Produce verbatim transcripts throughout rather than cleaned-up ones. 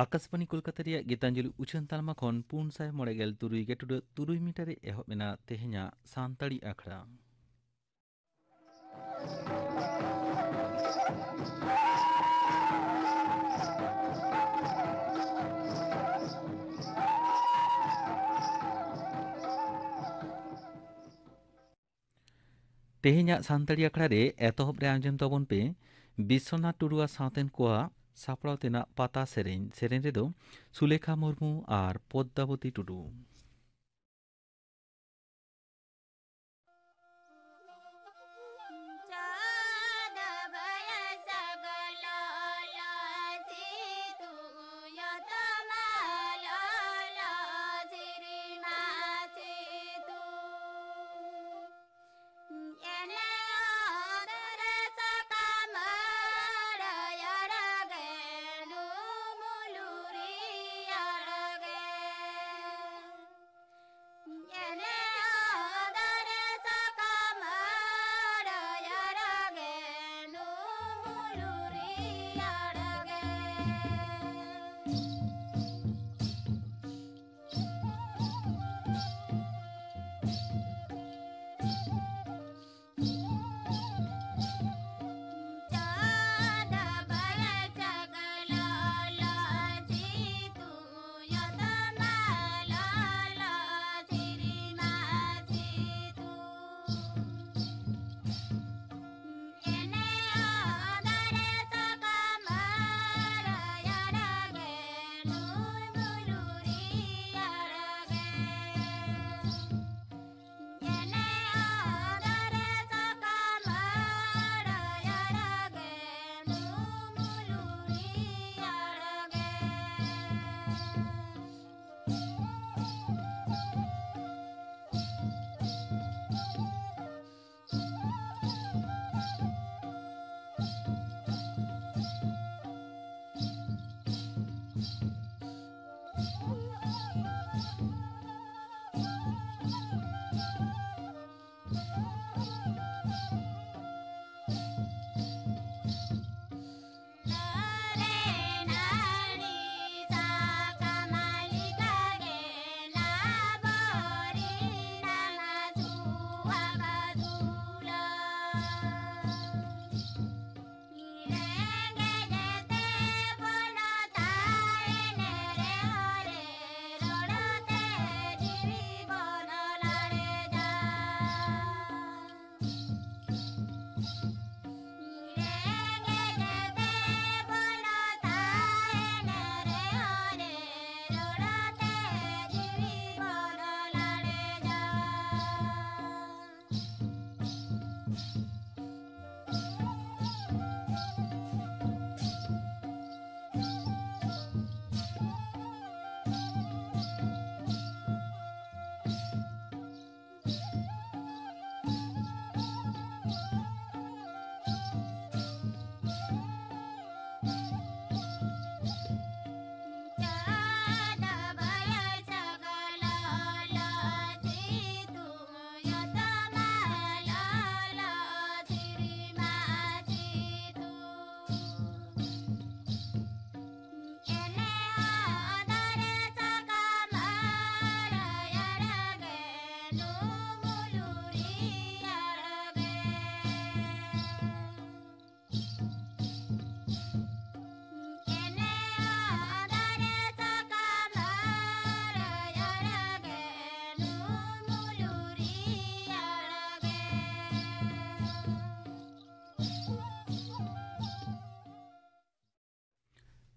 ᱟᱠᱟᱥᱵᱟᱱᱤ ᱠᱳᱞᱠᱟᱛᱟ ᱨᱮᱭᱟᱜ ᱜᱤᱛᱟᱧᱡᱚᱞᱤ ᱩᱪᱷᱟᱹᱱ ᱛᱟᱞᱢᱟ ᱠᱷᱚᱱ ᱯᱩᱱ ᱥᱟᱭ ᱢᱚᱬᱮ ᱜᱮᱞ ᱛᱩᱨᱩᱭ ᱜᱮᱴᱩᱰᱟᱹ ᱛᱩᱨᱩᱭ ᱢᱤᱴᱟᱨ ᱨᱮ ᱮᱦᱚᱵ ᱮᱱᱟ ᱛᱮᱦᱮᱧᱟᱜ ᱥᱟᱱᱛᱟᱲᱤ ᱟᱠᱷᱲᱟ᱾ ᱛᱮᱦᱮᱧᱟᱜ ᱥᱟᱱᱛᱟᱲᱤ ᱟᱠᱷᱲᱟ ᱨᱮ ᱮᱛᱚᱦᱚᱵ ᱨᱮ ᱟᱸᱡᱚᱢ ᱛᱟᱵᱚᱱ ᱯᱮ ᱵᱤᱥᱥᱚᱱᱟᱛᱷ ᱴᱩᱰᱩ ᱟᱨ ᱥᱟᱶᱛᱮᱱ ᱠᱚᱣᱟᱜ ᱥᱟᱯᱲᱟᱣ ᱛᱮᱱᱟᱜ ᱯᱟᱛᱟ ᱥᱮᱨᱮᱧ᱾ ᱥᱮᱨᱮᱧ ᱨᱮᱫᱚ ᱥᱩᱞᱮᱠᱷᱟ ᱢᱩᱨᱢᱩ ᱟᱨ ᱯᱚᱫᱽᱫᱟᱵᱚᱛᱤ ᱴᱩᱰᱩ᱾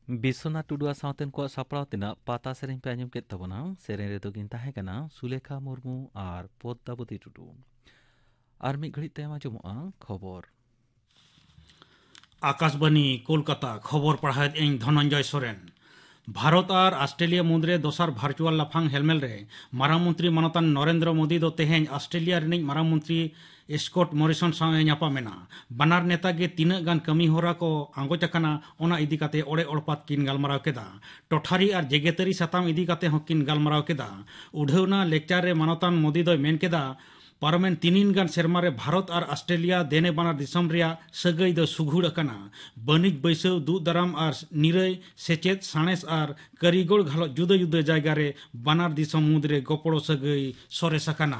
ᱵᱤᱥᱥᱚᱱᱟᱛᱷ ᱴᱩᱰᱩᱣᱟᱜ ᱥᱟᱶᱛᱮᱱ ᱠᱚᱣᱟᱜ ᱥᱟᱯᱲᱟᱣ ᱛᱮᱱᱟᱜ ᱯᱟᱛᱟ ᱥᱮᱨᱮᱧ ᱯᱮ ᱟᱸᱡᱚᱢ ᱠᱮᱫ ᱛᱟᱵᱚᱱᱟ᱾ ᱥᱮᱨᱮᱧ ᱨᱮᱫᱚ ᱠᱤᱱ ᱛᱟᱦᱮᱸ ᱠᱟᱱᱟ ᱥᱩᱞᱮᱠᱷᱟ ᱢᱩᱨᱢᱩ ᱟᱨ ᱯᱚᱫᱽᱫᱟᱵᱚᱛᱤ ᱴᱩᱰᱩ᱾ ᱟᱨ ᱢᱤᱫ ᱜᱷᱟᱹᱲᱤᱡ ᱛᱟᱭᱚᱢ ᱟᱸᱡᱚᱢᱚᱜᱼᱟ ᱠᱷᱚᱵᱚᱨ᱾ ᱟᱠᱟᱥᱵᱟᱱᱤ ᱠᱳᱞᱠᱟᱛᱟ, ᱠᱷᱚᱵᱚᱨ ᱯᱟᱲᱦᱟᱣᱮᱫ ᱟᱹᱧ ᱫᱷᱚᱱᱚᱱᱡᱚᱭ ᱥᱚᱨᱮᱱ᱾ ᱵᱷᱟᱨᱚᱛ ᱟᱨ ᱚᱥᱴᱨᱮᱞᱤᱭᱟ ᱢᱩᱫᱽᱨᱮ ᱫᱚᱥᱟᱨ ᱵᱷᱟᱨᱪᱩᱣᱟᱞ ᱞᱟᱯᱷᱟᱝ ᱦᱮᱞᱢᱮᱞ ᱨᱮ ᱢᱟᱨᱟᱝ ᱢᱚᱱᱛᱨᱤ ᱢᱟᱱᱚᱛᱟᱱ ᱱᱚᱨᱮᱱᱫᱨᱚ ᱢᱳᱫᱤ ᱫᱚ ᱛᱮᱦᱮᱧ ᱚᱥᱴᱨᱮᱞᱤᱭᱟ ᱨᱤᱱᱤᱡ ᱢᱟᱨᱟᱝ ᱢᱚᱱᱛᱨᱤ ᱥᱠᱚᱴ ᱢᱚᱨᱤᱥᱚᱱ ᱥᱟᱶ ᱮ ᱧᱟᱯᱟᱢ ᱮᱱᱟ᱾ ᱵᱟᱱᱟᱨ ᱱᱮᱛᱟ ᱜᱮ ᱛᱤᱱᱟᱹᱜ ᱜᱟᱱ ᱠᱟᱹᱢᱤ ᱦᱚᱨᱟ ᱠᱚ ᱟᱸᱜᱚᱪ ᱟᱠᱟᱱᱟ, ᱚᱱᱟ ᱤᱫᱤ ᱠᱟᱛᱮ ᱚᱲᱮ ᱚᱲᱯᱟᱛ ᱠᱤᱱ ᱜᱟᱞᱢᱟᱨᱟᱣ ᱠᱮᱫᱟ᱾ ᱴᱚᱴᱷᱟᱨᱤ ᱟᱨ ᱡᱮᱜᱮᱛᱟᱹᱨᱤ ᱥᱟᱛᱟᱢ ᱤᱫᱤ ᱠᱟᱛᱮ ᱦᱚᱸ ᱠᱤᱱ ᱜᱟᱞᱢᱟᱨᱟᱣ ᱠᱮᱫᱟ᱾ ᱩᱰᱷᱟᱹᱣᱱᱟ ᱞᱮᱠᱪᱟᱨ ᱨᱮ ᱢᱟᱱᱚᱛᱟᱱ ᱢᱳᱫᱤ ᱫᱚᱭ ᱢᱮᱱ ᱠᱮᱫᱟ, ᱯᱟᱨᱚᱢᱮᱱ ᱛᱤᱱᱤᱱ ᱜᱟᱱ ᱥᱮᱨᱢᱟ ᱨᱮ ᱵᱷᱟᱨᱚᱛ ᱟᱨ ᱚᱥᱴᱨᱮᱞᱤᱭᱟ ᱫᱮᱱᱮ ᱵᱟᱱᱟᱨ ᱫᱤᱥᱚᱢ ᱨᱮᱭᱟᱜ ᱥᱟᱹᱜᱟᱹᱭ ᱫᱚ ᱥᱩᱜᱷᱩᱲ ᱟᱠᱟᱱᱟ᱾ ᱵᱟᱹᱱᱤᱡᱽ ᱵᱟᱹᱭᱥᱟᱹᱣ, ᱫᱩᱜ ᱫᱟᱨᱟᱢ ᱟᱨ ᱱᱤᱨᱟᱹᱭ, ᱥᱮᱪᱮᱫ, ᱥᱟᱬᱮᱥ ᱟᱨ ᱠᱟᱹᱨᱤᱜᱚᱞ ᱜᱷᱟᱞᱚᱪ ᱡᱩᱫᱟᱹ ᱡᱩᱫᱟᱹ ᱡᱟᱭᱜᱟ ᱨᱮ ᱵᱟᱱᱟᱨ ᱫᱤᱥᱚᱢ ᱢᱩᱫᱽᱨᱮ ᱜᱚᱯᱚᱲᱚ ᱥᱟᱹᱜᱟᱹᱭ ᱥᱚᱨᱮᱥ ᱟᱠᱟᱱᱟ᱾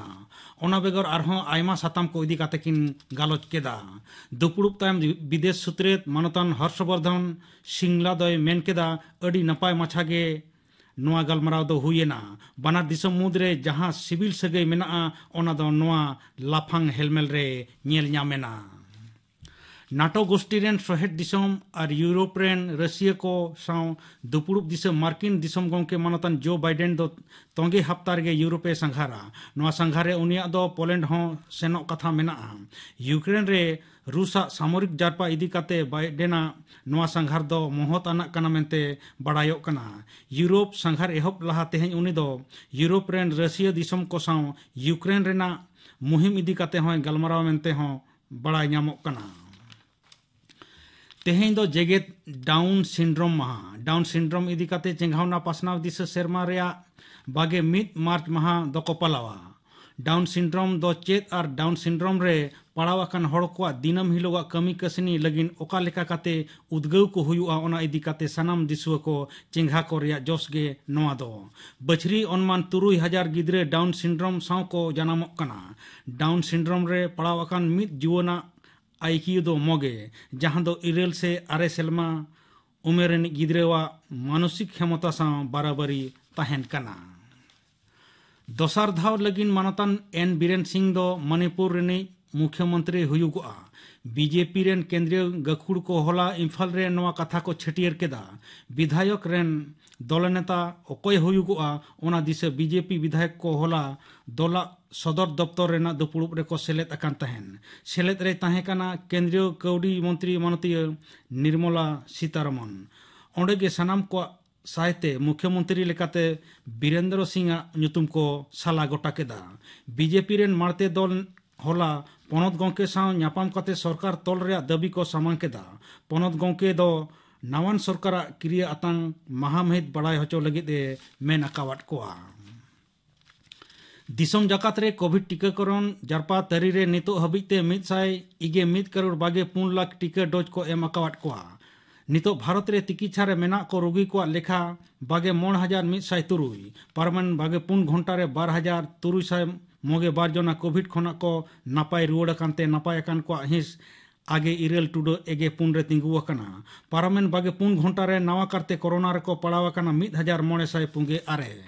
ᱚᱱᱟ ᱵᱮᱜᱚᱨ ᱟᱨᱦᱚᱸ ᱟᱭᱢᱟ ᱥᱟᱛᱟᱢ ᱠᱚ ᱤᱫᱤ ᱠᱟᱛᱮ ᱠᱤᱱ ᱜᱟᱞᱚᱪ ᱠᱮᱫᱟ᱾ ᱫᱩᱯᱲᱩᱵ ᱛᱟᱭᱚᱢ ᱵᱤᱫᱮᱥ ᱥᱩᱛᱨᱮᱛ ᱢᱟᱱᱚᱛᱟᱱ ᱦᱚᱨᱥᱚᱵᱚᱨᱫᱷᱚᱱ ᱥᱤᱝᱞᱟ ᱫᱚᱭ ᱢᱮᱱ ᱠᱮᱫᱟ, ᱟᱹᱰᱤ ᱱᱟᱯᱟᱭ ᱢᱟᱪᱷᱟ ᱜᱮ ᱱᱚᱣᱟ ᱜᱟᱞᱢᱟᱨᱟᱣ ᱫᱚ ᱦᱩᱭ ᱮᱱᱟ᱾ ᱵᱟᱱᱟᱨ ᱫᱤᱥᱚᱢ ᱢᱩᱫᱽᱨᱮ ᱡᱟᱦᱟᱸ ᱥᱤᱵᱤᱞ ᱥᱟᱹᱜᱟᱹᱭ ᱢᱮᱱᱟᱜᱼᱟ, ᱚᱱᱟ ᱫᱚ ᱱᱚᱣᱟ ᱞᱟᱯᱷᱟᱝ ᱦᱮᱞᱢᱮᱞ ᱨᱮ ᱧᱮᱞ ᱧᱟᱢ ᱮᱱᱟ᱾ ᱱᱟᱴᱳ ᱜᱳᱥᱴᱤ ᱨᱮᱱ ᱥᱚᱦᱮᱫ ᱫᱤᱥᱚᱢ ᱟᱨ ᱤᱭᱩᱨᱳᱯ ᱨᱮᱱ ᱨᱟᱹᱥᱤᱭᱟᱹ ᱠᱚ ᱥᱟᱶ ᱫᱩᱯᱲᱩᱵ ᱫᱤᱥᱟᱹ ᱢᱟᱨᱠᱤᱱ ᱫᱤᱥᱚᱢ ᱜᱚᱢᱠᱮ ᱢᱟᱱᱚᱛᱟᱱ ᱡᱳ ᱵᱟᱭᱰᱮᱱ ᱫᱚ ᱛᱚᱸᱜᱮ ᱦᱟᱯᱛᱟ ᱨᱮᱜᱮ ᱤᱭᱩᱨᱳᱯ ᱮ ᱥᱟᱸᱜᱷᱟᱨᱟ᱾ ᱱᱚᱣᱟ ᱥᱟᱸᱜᱷᱟᱨ ᱨᱮ ᱩᱱᱤᱭᱟᱜ ᱫᱚ ᱯᱳᱞᱮᱱᱰ ᱦᱚᱸ ᱥᱮᱱᱚᱜ ᱠᱟᱛᱷᱟ ᱢᱮᱱᱟᱜᱼᱟ᱾ ᱭᱩᱠᱨᱮᱱ ᱨᱮ ᱨᱩᱥ ᱟᱜ ᱥᱟᱢᱚᱨᱤᱠ ᱡᱟᱨᱯᱟ ᱤᱫᱤ ᱠᱟᱛᱮ ᱵᱟᱭᱰᱮᱱᱟᱜ ᱱᱚᱣᱟ ᱥᱟᱸᱜᱷᱟᱨ ᱫᱚ ᱢᱚᱦᱚᱛ ᱟᱱᱟᱜ ᱠᱟᱱᱟ ᱢᱮᱱᱛᱮ ᱵᱟᱲᱟᱭᱚᱜ ᱠᱟᱱᱟ᱾ ᱭᱩᱨᱳᱯ ᱥᱟᱸᱜᱷᱟᱨ ᱮᱦᱚᱵ ᱞᱟᱦᱟ ᱛᱮᱦᱮᱧ ᱩᱱᱤ ᱫᱚ ᱭᱩᱨᱳᱯ ᱨᱮᱱ ᱨᱟᱹᱥᱤᱭᱟᱹ ᱫᱤᱥᱚᱢ ᱠᱚ ᱥᱟᱶ ᱭᱩᱠᱨᱮᱱ ᱨᱮᱱᱟᱜ ᱢᱩᱦᱤᱢ ᱤᱫᱤ ᱠᱟᱛᱮ ᱦᱚᱸᱭ ᱜᱟᱞᱢᱟᱨᱟᱣ ᱢᱮᱱᱛᱮ ᱦᱚᱸ ᱵᱟᱲᱟᱭ ᱧᱟᱢᱚᱜ ᱠᱟᱱᱟ᱾ ᱛᱮᱦᱮᱧ ᱫᱚ ᱡᱮᱜᱮᱛ ᱰᱟᱣᱩᱱ ᱥᱤᱱᱰᱨᱳᱢ ᱢᱟᱦᱟ᱾ ᱰᱟᱣᱩᱱ ᱥᱤᱱᱰᱨᱳᱢ ᱤᱫᱤ ᱠᱟᱛᱮ ᱪᱮᱸᱜᱷᱟᱣᱱᱟ ᱯᱟᱥᱱᱟᱣ ᱫᱤᱥᱟᱹ ᱥᱮᱨᱢᱟ ᱨᱮᱭᱟᱜ ᱵᱟᱜᱮ ᱢᱤᱫ ᱢᱟᱨᱪ ᱢᱟᱦᱟ ᱫᱚᱠᱚ ᱯᱟᱞᱟᱣᱟ᱾ ᱰᱟᱣᱩᱱ ᱥᱤᱱᱰᱨᱳᱢ ᱫᱚ ᱪᱮᱫ ᱟᱨ ᱰᱟᱣᱩᱱ ᱥᱤᱱᱰᱨᱳᱢ ᱨᱮ ᱯᱟᱲᱟᱣ ᱟᱠᱟᱱ ᱦᱚᱲ ᱠᱚᱣᱟᱜ ᱫᱤᱱᱟᱹᱢ ᱦᱤᱞᱳᱜᱟᱜ ᱠᱟᱹᱢᱤ ᱠᱟᱹᱥᱱᱤ ᱞᱟᱹᱜᱤᱫ ᱚᱠᱟ ᱞᱮᱠᱟ ᱠᱟᱛᱮ ᱩᱫᱽᱜᱟᱹᱣ ᱠᱚ ᱦᱩᱭᱩᱜᱼᱟ, ᱚᱱᱟ ᱤᱫᱤ ᱠᱟᱛᱮ ᱥᱟᱱᱟᱢ ᱫᱤᱥᱩᱣᱟᱹ ᱠᱚ ᱪᱮᱸᱜᱷᱟ ᱠᱚ ᱨᱮᱭᱟᱜ ᱡᱚᱥ ᱜᱮ ᱱᱚᱣᱟ ᱫᱚ᱾ ᱵᱟᱹᱪᱷᱨᱤ ᱚᱱᱢᱟᱱ ᱛᱩᱨᱩᱭ ᱦᱟᱡᱟᱨ ᱜᱤᱫᱽᱨᱟᱹ ᱰᱟᱣᱩᱱ ᱥᱤᱱᱰᱨᱳᱢ ᱥᱟᱶ ᱠᱚ ᱡᱟᱱᱟᱢᱚᱜ ᱠᱟᱱᱟ᱾ ᱰᱟᱣᱩᱱ ᱥᱤᱱᱰᱨᱳᱢ ᱨᱮ ᱯᱟᱲᱟᱣ ᱟᱠᱟᱱ ᱢᱤᱫ ᱡᱩᱣᱟᱹᱱᱟᱜ ᱟᱭ ᱠᱤᱭᱩ ᱫᱚ ᱢᱚᱜᱮ, ᱡᱟᱦᱟᱸ ᱫᱚ ᱤᱨᱟᱹᱞ ᱥᱮ ᱟᱨᱮ ᱥᱮᱨᱢᱟ ᱩᱢᱮᱨ ᱨᱤᱱᱤᱡ ᱜᱤᱫᱽᱨᱟᱹᱣᱟᱜ ᱢᱟᱱᱚᱥᱤᱠ ᱠᱷᱮᱢᱚᱛᱟ ᱥᱟᱶ ᱵᱟᱨᱟᱵᱟᱨᱤ ᱛᱟᱦᱮᱱ ᱠᱟᱱᱟ᱾ ᱫᱚᱥᱟᱨ ᱫᱷᱟᱣ ᱞᱟᱹᱜᱤᱫ ᱢᱟᱱᱚᱛᱟᱱ ᱮᱱ ᱵᱤᱨᱮᱱ ᱥᱤᱝ ᱫᱚ ᱢᱚᱱᱤᱯᱩᱨ ᱨᱤᱱᱤᱡ ᱢᱩᱠᱷᱭᱚᱢᱚᱱᱛᱨᱤ ᱦᱩᱭᱩᱜᱚᱜᱼᱟ᱾ ᱵᱤᱡᱮᱯᱤ ᱨᱮᱱ ᱠᱮᱱᱫᱨᱤᱭᱚ ᱜᱟᱹᱠᱷᱩᱲ ᱠᱚ ᱦᱚᱞᱟ ᱤᱢᱯᱷᱟᱞ ᱨᱮ ᱱᱚᱣᱟ ᱠᱟᱛᱷᱟ ᱠᱚ ᱪᱷᱟᱹᱴᱭᱟᱹᱨ ᱠᱮᱫᱟ᱾ ᱵᱤᱫᱷᱟᱭᱚᱠ ᱨᱮᱱ ᱫᱚᱞ ᱱᱮᱛᱟ ᱚᱠᱚᱭ ᱦᱩᱭᱩᱜᱚᱜᱼᱟ, ᱚᱱᱟ ᱫᱤᱥᱟᱹ ᱵᱤᱡᱮᱯᱤ ᱵᱤᱫᱷᱟᱭᱚᱠ ᱠᱚ ᱦᱚᱞᱟ ᱫᱚᱞᱟᱜ ᱥᱚᱫᱚᱨ ᱫᱚᱯᱛᱚᱨ ᱨᱮᱱᱟᱜ ᱫᱩᱯᱩᱲᱩᱵ ᱨᱮᱠᱚ ᱥᱮᱞᱮᱫ ᱟᱠᱟᱱ ᱛᱟᱦᱮᱱ᱾ ᱥᱮᱞᱮᱫ ᱨᱮᱭ ᱛᱟᱦᱮᱸ ᱠᱟᱱᱟ ᱠᱮᱱᱫᱨᱤᱭᱚ ᱠᱟᱹᱣᱰᱤ ᱢᱚᱱᱛᱨᱤ ᱢᱟᱱᱚᱛᱤᱭᱟᱹ ᱱᱤᱨᱢᱚᱞᱟ ᱥᱤᱛᱟᱨᱚᱢᱚᱱ᱾ ᱚᱸᱰᱮ ᱜᱮ ᱥᱟᱱᱟᱢ ᱠᱚᱣᱟᱜ ᱥᱟᱭᱛᱮ ᱢᱩᱠᱷᱭᱚᱢᱚᱱᱛᱨᱤ ᱞᱮᱠᱟᱛᱮ ᱵᱤᱨᱮᱱᱫᱨᱚ ᱥᱤᱝ ᱟᱜ ᱧᱩᱛᱩᱢ ᱠᱚ ᱥᱟᱞᱟ ᱜᱚᱴᱟ ᱠᱮᱫᱟ᱾ ᱵᱤᱡᱮᱯᱤ ᱨᱮᱱ ᱢᱟᱲᱛᱮ ᱫᱚᱞ ᱦᱚᱞᱟ ᱯᱚᱱᱚᱛ ᱜᱚᱢᱠᱮ ᱥᱟᱶ ᱧᱟᱯᱟᱢ ᱠᱟᱛᱮ ᱥᱚᱨᱠᱟᱨ ᱛᱚᱞ ᱨᱮᱭᱟᱜ ᱫᱟᱹᱵᱤ ᱠᱚ ᱥᱟᱢᱟᱝ ᱠᱮᱫᱟ᱾ ᱯᱚᱱᱚᱛ ᱜᱚᱢᱠᱮ ᱫᱚ ᱱᱟᱣᱟᱱ ᱥᱚᱨᱠᱟᱨᱟᱜ ᱠᱤᱨᱤᱭᱟᱹ ᱟᱛᱟᱝ ᱢᱟᱦᱟ ᱢᱟᱹᱦᱤᱛ ᱵᱟᱲᱟᱭ ᱦᱚᱪᱚ ᱞᱟᱹᱜᱤᱫ ᱮ ᱢᱮᱱ ᱟᱠᱟᱣᱟᱫ ᱠᱚᱣᱟ᱾ ᱫᱤᱥᱚᱢ ᱡᱟᱠᱟᱛ ᱨᱮ ᱠᱳᱵᱷᱤᱰ ᱴᱤᱠᱟᱹᱠᱚᱨᱚᱱ ᱡᱟᱨᱯᱟ ᱛᱟᱹᱨᱤ ᱨᱮ ᱱᱤᱛᱚᱜ ᱦᱟᱹᱵᱤᱡ ᱛᱮ ᱢᱤᱫ ᱥᱟᱭ ᱤᱜᱮ ᱢᱤᱫ ᱠᱟᱨᱳᱲ ᱵᱟᱜᱮ ᱯᱩᱱ ᱞᱟᱠᱷ ᱴᱤᱠᱟᱹ ᱰᱳᱡᱽ ᱠᱚ ᱮᱢ ᱟᱠᱟᱣᱟᱫ ᱠᱚᱣᱟ᱾ ᱱᱤᱛᱚᱜ ᱵᱷᱟᱨᱚᱛ ᱨᱮ ᱛᱤᱠᱤᱪᱷᱟ ᱨᱮ ᱢᱮᱱᱟᱜ ᱠᱚ ᱨᱳᱜᱤ ᱠᱚᱣᱟᱜ ᱞᱮᱠᱷᱟ ᱵᱟᱜᱮ ᱢᱚᱬ ᱦᱟᱡᱟᱨ ᱢᱤᱫ ᱥᱟᱭ ᱛᱩᱨᱩᱭ, ᱯᱟᱨᱚᱢᱮᱱ ᱵᱟᱜᱮ ᱯᱩᱱ ᱜᱷᱚᱱᱴᱟ ᱨᱮ ᱵᱟᱨ ᱦᱟᱡᱟᱨ ᱛᱩᱨᱩᱭ ᱥᱟᱭ ᱢᱚᱜᱮ ᱵᱟᱨ ᱡᱚᱱᱟ ᱠᱳᱵᱷᱤᱰ ᱠᱷᱚᱱᱟᱜ ᱠᱚ ᱱᱟᱯᱟᱭ ᱨᱩᱣᱟᱹᱲ ᱟᱠᱟᱱ ᱛᱮ ᱱᱟᱯᱟᱭ ᱟᱠᱟᱱ ᱠᱚᱣᱟᱜ ᱦᱤᱸᱥ ᱟᱜᱮ ᱤᱨᱟᱹᱞ ᱴᱩᱰᱟᱹᱜ ᱮᱜᱮ ᱯᱩᱱ ᱨᱮ ᱛᱤᱸᱜᱩ ᱟᱠᱟᱱᱟ᱾ ᱯᱟᱨᱚᱢᱮᱱ ᱵᱟᱜᱮ ᱯᱩᱱ ᱜᱷᱚᱱᱴᱟ ᱨᱮ ᱱᱟᱣᱟ ᱠᱟᱨᱛᱮ ᱠᱳᱨᱳᱱᱟ ᱨᱮᱠᱚ ᱯᱟᱲᱟᱣ ᱟᱠᱟᱱᱟ ᱢᱤᱫ ᱦᱟᱡᱟᱨ ᱢᱚᱬᱮ ᱥᱟᱭ ᱯᱩᱜᱮ ᱟᱨᱮ᱾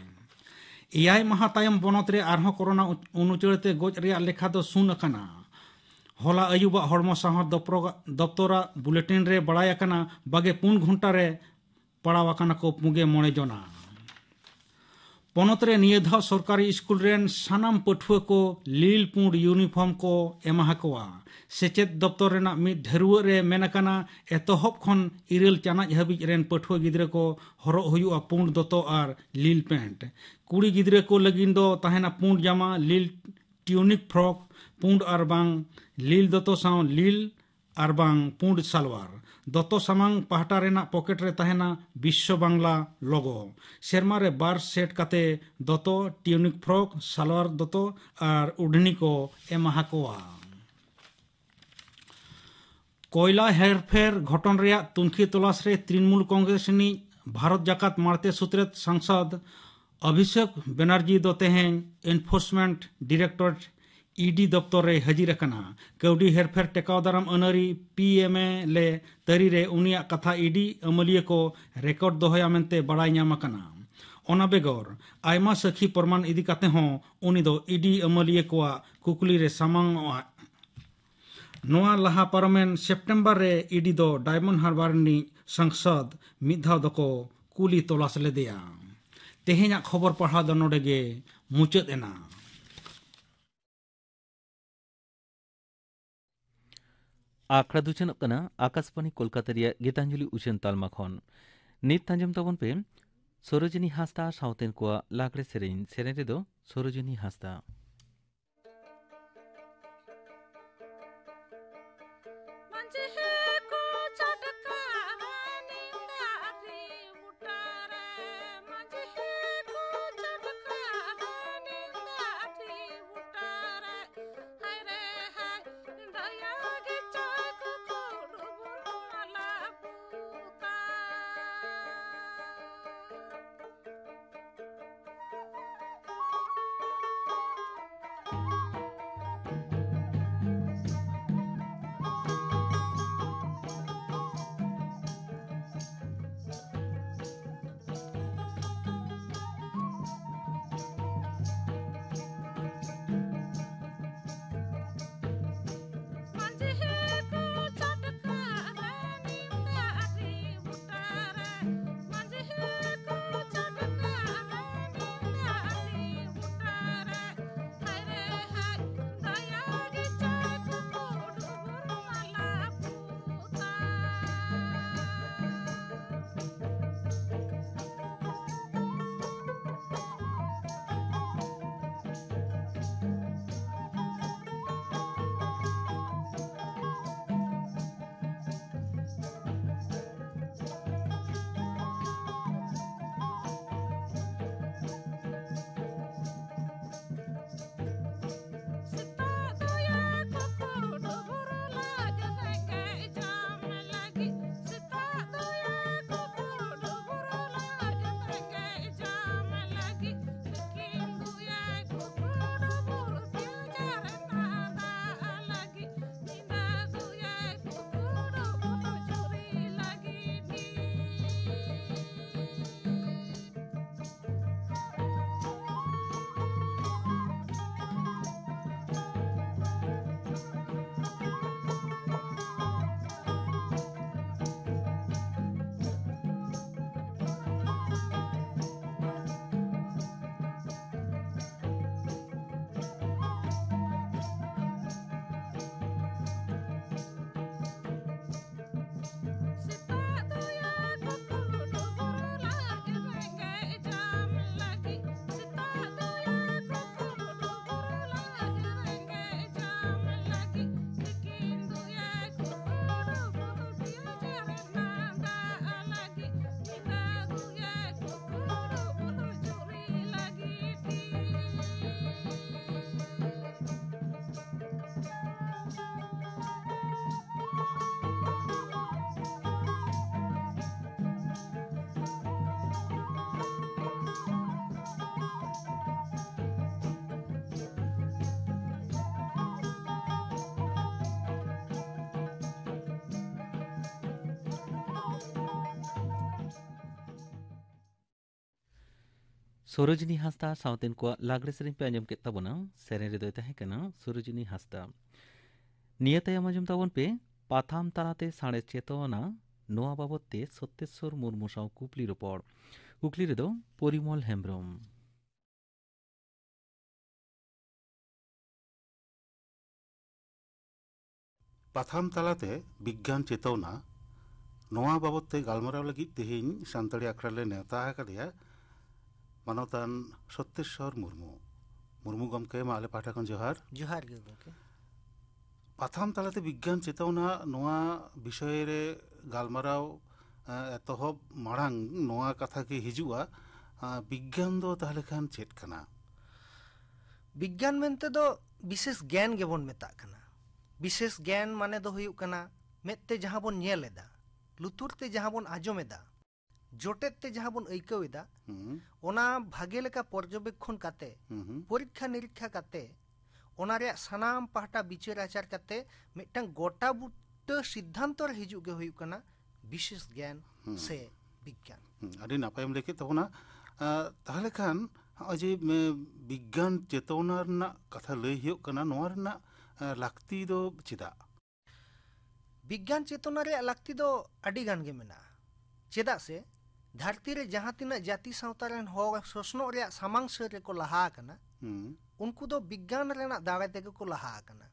ᱮᱭᱟᱭ ᱢᱟᱦᱟ ᱛᱟᱭᱚᱢ ᱵᱚᱱᱚᱛ ᱨᱮ ᱟᱨᱦᱚᱸ ᱠᱳᱨᱳᱱᱟ ᱩᱪ-, ᱩᱱᱩᱪᱟᱹᱲ ᱛᱮ ᱜᱚᱡ ᱨᱮᱭᱟᱜ ᱞᱮᱠᱷᱟ ᱫᱚ ᱥᱩᱱ ᱟᱠᱟᱱᱟ᱾ ᱦᱚᱞᱟ ᱟᱹᱭᱩᱵᱟᱜ ᱦᱚᱲᱢᱚ ᱥᱟᱶᱟᱨ ᱫᱚᱯᱨᱚᱜᱟ-, ᱫᱚᱯᱛᱚᱨᱟᱜ ᱵᱩᱞᱮᱴᱤᱱ ᱨᱮ ᱵᱟᱲᱟᱭ ᱟᱠᱟᱱᱟ, ᱵᱟᱜᱮ ᱯᱩᱱ ᱜᱷᱚᱱᱴᱟ ᱨᱮ ᱯᱟᱲᱟᱣ ᱟᱠᱟᱱᱟ ᱠᱚ ᱯᱩᱜᱮ ᱢᱚᱬᱮ ᱡᱚᱱᱟ᱾ ᱯᱚᱱᱚᱛ ᱨᱮ ᱱᱤᱭᱟᱹ ᱫᱷᱟᱣ ᱥᱚᱨᱠᱟᱨᱤ ᱥᱠᱩᱞ ᱨᱮᱱ ᱥᱟᱱᱟᱢ ᱯᱟᱹᱴᱷᱩᱣᱟᱹ ᱠᱚ ᱞᱤᱞ ᱯᱩᱸᱰ ᱤᱭᱩᱱᱤᱯᱷᱚᱨᱢ ᱠᱚ ᱮᱢᱟ ᱦᱟᱠᱚᱣᱟ᱾ ᱥᱮᱪᱮᱫ ᱫᱚᱯᱛᱚᱨ ᱨᱮᱱᱟᱜ ᱢᱤᱫ ᱰᱷᱟᱹᱨᱣᱟᱹᱜ ᱨᱮ ᱢᱮᱱ ᱟᱠᱟᱱᱟ, ᱮᱛᱚᱦᱚᱵ ᱠᱷᱚᱱ ᱤᱨᱟᱹᱞ ᱪᱟᱱᱟᱪ ᱦᱟᱹᱵᱤᱡ ᱨᱮᱱ ᱯᱟᱹᱴᱷᱩᱣᱟᱹ ᱜᱤᱫᱽᱨᱟᱹ ᱠᱚ ᱦᱚᱨᱚᱜ ᱦᱩᱭᱩᱜᱼᱟ ᱯᱩᱸᱰ ᱫᱚᱛᱚ ᱟᱨ ᱞᱤᱞ ᱯᱮᱱᱴ᱾ ᱠᱩᱲᱤ ᱜᱤᱫᱽᱨᱟᱹ ᱠᱚ ᱞᱟᱹᱜᱤᱫ ᱫᱚ ᱛᱟᱦᱮᱱᱟ ᱯᱩᱸᱰ ᱡᱟᱢᱟ, ᱞᱤᱞ ᱴᱤᱭᱩᱱᱤᱠ ᱯᱷᱨᱚᱠ, ᱯᱩᱸᱰ ᱟᱨ ᱵᱟᱝ ᱞᱤᱞ ᱫᱚᱛᱚ ᱥᱟᱶ ᱞᱤᱞ ᱟᱨ ᱵᱟᱝ ᱯᱩᱸᱰ ᱥᱟᱞᱣᱟᱨ᱾ ᱫᱚᱛᱚ ᱥᱟᱢᱟᱝ ᱯᱟᱦᱴᱟ ᱨᱮᱱᱟᱜ ᱯᱚᱠᱮᱴ ᱨᱮ ᱛᱟᱦᱮᱱᱟ ᱵᱤᱥᱥᱚ ᱵᱟᱝᱞᱟ ᱞᱳᱜᱳ᱾ ᱥᱮᱨᱢᱟ ᱨᱮ ᱵᱟᱨ ᱥᱮᱴ ᱠᱟᱛᱮ ᱫᱚᱛᱚ, ᱴᱤᱭᱩᱱᱤᱠ ᱯᱷᱨᱚᱠ, ᱥᱟᱞᱣᱟᱨ ᱫᱚᱛᱚ ᱟᱨ ᱩᱰᱷᱱᱤ ᱠᱚ ᱮᱢᱟ ᱦᱟᱠᱚᱣᱟ᱾ ᱠᱚᱭᱞᱟ ᱦᱮᱨᱯᱷᱮᱨ ᱜᱷᱚᱴᱚᱱ ᱨᱮᱭᱟᱜ ᱛᱩᱱᱠᱷᱤ ᱛᱚᱞᱟᱥ ᱨᱮ ᱛᱨᱤᱱᱢᱩᱞ ᱠᱚᱝᱜᱨᱮᱥ ᱨᱤᱱᱤᱡ ᱵᱷᱟᱨᱚᱛ ᱡᱟᱠᱟᱛ ᱢᱟᱲᱛᱮ ᱥᱩᱛᱨᱮᱛ ᱥᱟᱝᱥᱚᱫᱽ ᱚᱵᱷᱤᱥᱮᱠ ᱵᱮᱱᱟᱨᱡᱤ ᱫᱚ ᱛᱮᱦᱮᱧ ᱮᱱᱯᱷᱳᱨᱥᱢᱮᱱᱴ ᱰᱤᱨᱮᱠᱴᱚᱨᱮᱴ, ᱤᱰᱤ, ᱫᱚᱯᱛᱚᱨ ᱨᱮᱭ ᱦᱟᱹᱡᱤᱨ ᱟᱠᱟᱱᱟ᱾ ᱠᱟᱹᱣᱰᱤ ᱦᱮᱨᱯᱷᱮᱨ ᱴᱮᱠᱟᱣ ᱫᱟᱨᱟᱢ ᱟᱹᱱᱟᱹᱨᱤ, ᱯᱤ ᱮᱢ ᱮᱞ ᱮ, ᱛᱟᱹᱨᱤ ᱨᱮ ᱩᱱᱤᱭᱟᱜ ᱠᱟᱛᱷᱟ ᱤᱰᱤ ᱟᱹᱢᱟᱹᱞᱤᱭᱟᱹ ᱠᱚ ᱨᱮᱠᱚᱨᱰ ᱫᱚᱦᱚᱭᱟ ᱢᱮᱱᱛᱮ ᱵᱟᱲᱟᱭ ᱧᱟᱢ ᱟᱠᱟᱱᱟ᱾ ᱚᱱᱟ ᱵᱮᱜᱚᱨ ᱟᱭᱢᱟ ᱥᱟᱹᱠᱷᱤ ᱯᱨᱚᱢᱟᱱ ᱤᱫᱤ ᱠᱟᱛᱮ ᱦᱚᱸ ᱩᱱᱤ ᱫᱚ ᱤᱰᱤ ᱟᱹᱢᱟᱹᱞᱤᱭᱟᱹ ᱠᱚᱣᱟᱜ ᱠᱩᱠᱞᱤ ᱨᱮ ᱥᱟᱢᱟᱝᱚᱜᱼᱟ᱾ ᱱᱚᱣᱟ ᱞᱟᱦᱟ ᱯᱟᱨᱚᱢᱮᱱ ᱥᱮᱯᱴᱮᱢᱵᱚᱨ ᱨᱮ ᱤᱰᱤ ᱫᱚ ᱰᱟᱭᱢᱚᱱᱰ ᱦᱟᱨᱵᱟᱨ ᱨᱤᱱᱤᱡ ᱥᱟᱝᱥᱚᱫ ᱢᱤᱫ ᱫᱷᱟᱣ ᱫᱚᱠᱚ ᱠᱩᱞᱤ ᱛᱚᱞᱟᱥ ᱞᱮᱫᱮᱭᱟ᱾ ᱛᱮᱦᱮᱧᱟᱜ ᱠᱷᱚᱵᱚᱨ ᱯᱟᱲᱦᱟᱣ ᱫᱚ ᱱᱚᱰᱮ ᱜᱮ ᱢᱩᱪᱟᱹᱫ ᱮᱱᱟ᱾ ᱟᱠᱷᱲᱟ ᱫᱚ ᱪᱟᱞᱟᱜ ᱠᱟᱱᱟ ᱟᱠᱟᱥᱵᱟᱱᱤ ᱠᱳᱞᱠᱟᱛᱟ ᱨᱮᱭᱟᱜ ᱜᱤᱛᱟᱧᱡᱚᱞᱤ ᱩᱪᱷᱟᱹᱱ ᱛᱟᱞᱢᱟ ᱠᱷᱚᱱ᱾ ᱱᱤᱛ ᱟᱸᱡᱚᱢ ᱛᱟᱵᱚᱱ ᱯᱮ ᱥᱚᱨᱳᱡᱤᱱᱤ ᱦᱟᱸᱥᱫᱟ ᱥᱟᱶᱛᱮᱱ ᱠᱚᱣᱟᱜ ᱞᱟᱜᱽᱲᱮ ᱥᱮᱨᱮᱧ᱾ ᱥᱮᱨᱮᱧ ᱨᱮᱫᱚ ᱥᱚᱨᱳᱡᱤᱱᱤ ᱦᱟᱸᱥᱫᱟ᱾ ᱥᱚᱨᱳᱡᱤᱱᱤ ᱦᱟᱸᱥᱫᱟ ᱥᱟᱶᱛᱮᱱ ᱠᱚᱣᱟᱜ ᱞᱟᱜᱽᱲᱮ ᱥᱮᱨᱮᱧ ᱯᱮ ᱟᱸᱡᱚᱢ ᱠᱮᱫ ᱛᱟᱵᱚᱱᱟ᱾ ᱥᱮᱨᱮᱧ ᱨᱮᱫᱚᱭ ᱛᱟᱦᱮᱸ ᱠᱟᱱᱟ ᱥᱚᱨᱳᱡᱤᱱᱤ ᱦᱟᱸᱥᱫᱟ᱾ ᱱᱤᱭᱟᱹ ᱛᱟᱭᱚᱢ ᱟᱸᱡᱚᱢ ᱛᱟᱵᱚᱱ ᱯᱮ ᱯᱟᱛᱷᱟᱢ ᱛᱟᱞᱟᱛᱮ ᱥᱟᱬᱮᱥ ᱪᱮᱛᱟᱣᱱᱟ, ᱱᱚᱣᱟ ᱵᱟᱵᱚᱛ ᱛᱮ ᱥᱚᱛᱭᱮᱥᱥᱚᱨ ᱢᱩᱨᱢᱩ ᱥᱟᱶ ᱠᱩᱠᱞᱤ ᱨᱚᱯᱚᱲ᱾ ᱠᱩᱠᱞᱤ ᱨᱮᱫᱚ ᱯᱚᱨᱤᱢᱚᱞ ᱦᱮᱢᱵᱽᱨᱚᱢ᱾ ᱯᱟᱛᱷᱟᱢ ᱛᱟᱞᱟᱛᱮ ᱵᱤᱜᱽᱜᱟᱱ ᱪᱮᱛᱟᱣᱱᱟ, ᱱᱚᱣᱟ ᱵᱟᱵᱚᱛ ᱛᱮ ᱜᱟᱞᱢᱟᱨᱟᱣ ᱞᱟᱹᱜᱤᱫ ᱛᱮᱦᱮᱧ ᱥᱟᱱᱛᱟᱲᱤ ᱟᱠᱷᱲᱟ ᱞᱮ ᱱᱮᱣᱛᱟ ᱟᱠᱟᱫᱮᱭᱟ ᱢᱟᱱᱚᱛᱟᱱ ᱥᱚᱛᱭᱮᱥᱥᱚᱨ ᱢᱩᱨᱢᱩ᱾ ᱢᱩᱨᱢᱩ ᱜᱚᱢᱠᱮ, ᱢᱟ ᱟᱞᱮ ᱯᱟᱦᱴᱟ ᱠᱷᱚᱱ ᱡᱚᱦᱟᱨ᱾ ᱡᱚᱦᱟᱨ ᱜᱮ ᱜᱚᱢᱠᱮ᱾ ᱯᱟᱛᱷᱟᱢ ᱛᱟᱞᱟᱛᱮ ᱵᱤᱜᱽᱜᱟᱱ ᱪᱮᱛᱟᱣᱱᱟ, ᱱᱚᱣᱟ ᱵᱤᱥᱚᱭ ᱨᱮ ᱜᱟᱞᱢᱟᱨᱟᱣ, ᱮ, ᱮᱛᱚᱦᱚᱵ ᱢᱟᱲᱟᱝ ᱱᱚᱣᱟ ᱠᱟᱛᱷᱟ ᱜᱮ ᱦᱤᱡᱩᱜᱼᱟ, ᱟ, ᱵᱤᱜᱽᱜᱟᱱ ᱫᱚ ᱛᱟᱦᱞᱮ ᱠᱷᱟᱱ ᱪᱮᱫ ᱠᱟᱱᱟ? ᱵᱤᱜᱽᱜᱟᱱ ᱢᱮᱱᱛᱮ ᱫᱚ ᱵᱤᱥᱮᱥ ᱜᱮᱭᱟᱱ ᱜᱮᱵᱚᱱ ᱢᱮᱛᱟᱜ ᱠᱟᱱᱟ᱾ ᱵᱤᱥᱮᱥ ᱜᱮᱭᱟᱱ ᱢᱟᱱᱮ ᱫᱚ ᱦᱩᱭᱩᱜ ᱠᱟᱱᱟ, ᱢᱮᱫ ᱛᱮ ᱡᱟᱦᱟᱸ ᱵᱚᱱ ᱧᱮᱞ ᱮᱫᱟ, ᱞᱩᱛᱩᱨ ᱛᱮ ᱡᱟᱦᱟᱸ ᱵᱚᱱ ᱟᱸᱡᱚᱢ ᱮᱫᱟ, ᱡᱚᱴᱮᱫ ᱛᱮ ᱡᱟᱦᱟᱸ ᱵᱚᱱ ᱟᱹᱭᱠᱟᱹᱣ ᱮᱫᱟ, ᱦᱩᱸ᱾ ᱚᱱᱟ ᱵᱷᱟᱜᱮ ᱞᱮᱠᱟ ᱯᱚᱨᱡᱚᱵᱮᱠᱠᱷᱚᱱ ᱠᱟᱛᱮ, ᱦᱩᱸ, ᱦᱩᱸ᱾ ᱯᱚᱨᱤᱠᱠᱷᱟ ᱱᱤᱨᱤᱠᱠᱷᱟ ᱠᱟᱛᱮ, ᱚᱱᱟ ᱨᱮᱭᱟᱜ ᱥᱟᱱᱟᱢ ᱯᱟᱦᱴᱟ ᱵᱤᱪᱟᱹᱨ ᱟᱪᱟᱨ ᱠᱟᱛᱮ ᱢᱤᱫᱴᱟᱝ ᱜᱚᱴᱟ ᱵᱩᱴᱟᱹ ᱥᱤᱫᱽᱫᱷᱟᱱᱛᱚ ᱨᱮ ᱦᱤᱡᱩᱜ ᱜᱮ ᱦᱩᱭᱩᱜ ᱠᱟᱱᱟ ᱵᱤᱥᱮᱥ ᱜᱮᱭᱟᱱ, ᱦᱩᱸ, ᱥᱮ ᱵᱤᱜᱽᱜᱟᱱ᱾ ᱦᱩᱸ, ᱟᱹᱰᱤ ᱱᱟᱯᱟᱭᱮᱢ ᱞᱟᱹᱭ ᱠᱮᱫ ᱛᱟᱵᱚᱱᱟ᱾ ᱟᱸ, ᱛᱟᱦᱞᱮ ᱠᱷᱟᱱ ᱱᱚᱜᱼᱚᱭ ᱡᱮ, ᱮ, ᱵᱤᱜᱽᱜᱟᱱ ᱪᱮᱛᱚᱱᱟ ᱨᱮᱱᱟᱜ ᱠᱟᱛᱷᱟ ᱞᱟᱹᱭ ᱦᱩᱭᱩᱜ ᱠᱟᱱᱟ, ᱱᱚᱣᱟ ᱨᱮᱱᱟᱜ, ᱮ, ᱞᱟᱹᱠᱛᱤ ᱫᱚ ᱪᱮᱫᱟᱜ? ᱵᱤᱜᱽᱜᱟᱱ ᱪᱮᱛᱚᱱᱟ ᱨᱮᱭᱟᱜ ᱞᱟᱹᱠᱛᱤ ᱫᱚ ᱟᱹᱰᱤ ᱜᱟᱱ ᱜᱮ ᱢᱮᱱᱟᱜᱼᱟ᱾ ᱪᱮᱫᱟᱜ ᱥᱮ ᱫᱷᱟᱹᱨᱛᱤ ᱨᱮ ᱡᱟᱦᱟᱸ ᱛᱤᱱᱟᱹᱜ ᱡᱟᱹᱛᱤ ᱥᱟᱶᱛᱟ ᱨᱮᱱ ᱦᱚᱲ ᱥᱚᱥᱱᱚᱜ ᱨᱮᱭᱟᱜ ᱥᱟᱢᱟᱝ ᱥᱟᱹᱨ ᱨᱮᱠᱚ ᱞᱟᱦᱟ ᱟᱠᱟᱱᱟ, ᱦᱩᱸ᱾ ᱩᱱᱠᱩ ᱫᱚ ᱵᱤᱜᱽᱜᱟᱱ ᱨᱮᱱᱟᱜ ᱫᱟᱲᱮ ᱛᱮᱜᱮ ᱠᱚ ᱞᱟᱦᱟ ᱟᱠᱟᱱᱟ᱾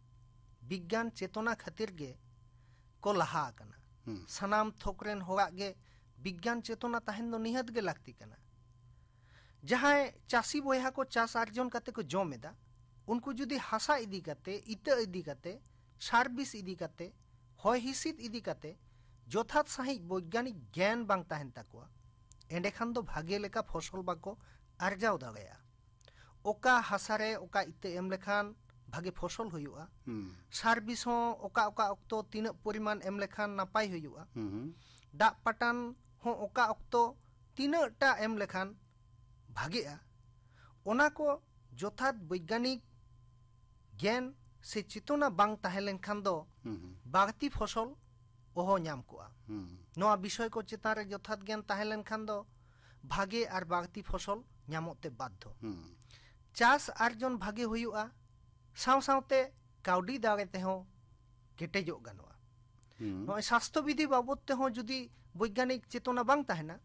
ᱵᱤᱜᱽᱜᱟᱱ ᱪᱮᱛᱚᱱᱟ ᱠᱷᱟᱹᱛᱤᱨ ᱜᱮ ᱠᱚ ᱞᱟᱦᱟ ᱟᱠᱟᱱᱟ᱾ ᱦᱩᱸ᱾ ᱥᱟᱱᱟᱢ ᱛᱷᱚᱠ ᱨᱮᱱ ᱦᱚᱲᱟᱜ ᱜᱮ ᱵᱤᱜᱽᱜᱟᱱ ᱪᱮᱛᱚᱱᱟ ᱛᱟᱦᱮᱱ ᱫᱚ ᱱᱤᱦᱟᱹᱛ ᱜᱮ ᱞᱟᱹᱠᱛᱤ ᱠᱟᱱᱟ᱾ ᱡᱟᱦᱟᱸᱭ ᱪᱟᱹᱥᱤ ᱵᱚᱭᱦᱟ ᱠᱚ ᱪᱟᱥ ᱟᱨᱡᱚᱱ ᱠᱟᱛᱮ ᱠᱚ ᱡᱚᱢ ᱮᱫᱟ, ᱩᱱᱠᱩ ᱡᱩᱫᱤ ᱦᱟᱥᱟ ᱤᱫᱤ ᱠᱟᱛᱮ, ᱤᱛᱟᱹ ᱤᱫᱤ ᱠᱟᱛᱮ, ᱥᱟᱨ ᱵᱤᱥ ᱤᱫᱤ ᱠᱟᱛᱮ, ᱦᱚᱭ ᱦᱤᱸᱥᱤᱫ ᱤᱫᱤ ᱠᱟᱛᱮ ᱡᱚᱛᱷᱟᱛ ᱥᱟᱺᱦᱤᱡ ᱵᱳᱭᱜᱟᱱᱤᱠ ᱜᱮᱭᱟᱱ ᱵᱟᱝ ᱛᱟᱦᱮᱱ ᱛᱟᱠᱚᱣᱟ, ᱮᱸᱰᱮᱠᱷᱟᱱ ᱫᱚ ᱵᱷᱟᱜᱮ ᱞᱮᱠᱟ ᱯᱷᱚᱥᱚᱞ ᱵᱟᱠᱚ ᱟᱨᱡᱟᱣ ᱫᱟᱲᱮᱭᱟᱜᱼᱟ᱾ ᱚᱠᱟ ᱦᱟᱥᱟ ᱨᱮ ᱚᱠᱟ ᱤᱛᱟᱹ ᱮᱢ ᱞᱮᱠᱷᱟᱱ ᱵᱷᱟᱜᱮ ᱯᱷᱚᱥᱚᱞ ᱦᱩᱭᱩᱜᱼᱟ, ᱦᱩᱸ᱾ ᱥᱟᱨ ᱵᱤᱥ ᱦᱚᱸ ᱚᱠᱟ ᱚᱠᱟ ᱚᱠᱛᱚ ᱛᱤᱱᱟᱹᱜ ᱯᱚᱨᱤᱢᱟᱱ ᱮᱢ ᱞᱮᱠᱷᱟᱱ ᱱᱟᱯᱟᱭ ᱦᱩᱭᱩᱜᱼᱟ, ᱦᱩᱸ, ᱦᱩᱸ᱾ ᱫᱟᱜ ᱯᱟᱴᱟᱱ ᱦᱚᱸ ᱚᱠᱟ ᱚᱠᱛᱚ ᱛᱤᱱᱟᱹᱜ ᱴᱟ ᱮᱢ ᱞᱮᱠᱷᱟᱱ ᱵᱷᱟᱜᱮᱜᱼᱟ, ᱚᱱᱟ ᱠᱚ ᱡᱚᱛᱷᱟᱛ ᱵᱳᱭᱜᱟᱱᱤᱠ ᱜᱮᱭᱟᱱ ᱥᱮ ᱪᱮᱛᱚᱱᱟ ᱵᱟᱝ ᱛᱟᱦᱮᱸ ᱞᱮᱱᱠᱷᱟᱱ ᱫᱚ ᱦᱩᱸ, ᱦᱩᱸ᱾ ᱵᱟᱹᱲᱛᱤ ᱯᱷᱚᱥᱚᱞ ᱚᱦᱚ ᱧᱟᱢ ᱠᱚᱜᱼᱟ᱾ ᱦᱩᱸ᱾ ᱱᱚᱣᱟ ᱵᱤᱥᱚᱭ ᱠᱚ ᱪᱮᱛᱟᱱ ᱨᱮ ᱡᱚᱛᱷᱟᱛ ᱜᱮᱭᱟᱱ ᱛᱟᱦᱮᱸ ᱞᱮᱱᱠᱷᱟᱱ ᱫᱚ ᱵᱷᱟᱜᱮ ᱟᱨ ᱵᱟᱹᱲᱛᱤ ᱯᱷᱚᱥᱚᱞ ᱧᱟᱢᱚᱜ ᱛᱮ ᱵᱟᱫᱽᱫᱷᱚ᱾ ᱦᱩᱸ᱾ ᱪᱟᱥ ᱟᱨᱡᱚᱱ ᱵᱷᱟᱜᱮ ᱦᱩᱭᱩᱜᱼᱟ, ᱥᱟᱶ ᱥᱟᱶᱛᱮ ᱠᱟᱹᱣᱰᱤ ᱫᱟᱲᱮ ᱛᱮᱦᱚᱸ ᱠᱮᱴᱮᱡᱚᱜ ᱜᱟᱱᱚᱜᱼᱟ᱾ ᱦᱩᱸ᱾ ᱱᱚᱜᱼᱚᱭ ᱥᱟᱥᱛᱷᱚ ᱵᱤᱫᱷᱤ ᱵᱟᱵᱚᱫ ᱛᱮᱦᱚᱸ ᱡᱩᱫᱤ ᱵᱳᱭᱜᱟᱱᱤᱠ ᱪᱮᱛᱚᱱᱟ ᱵᱟᱝ ᱛᱟᱦᱮᱱᱟ,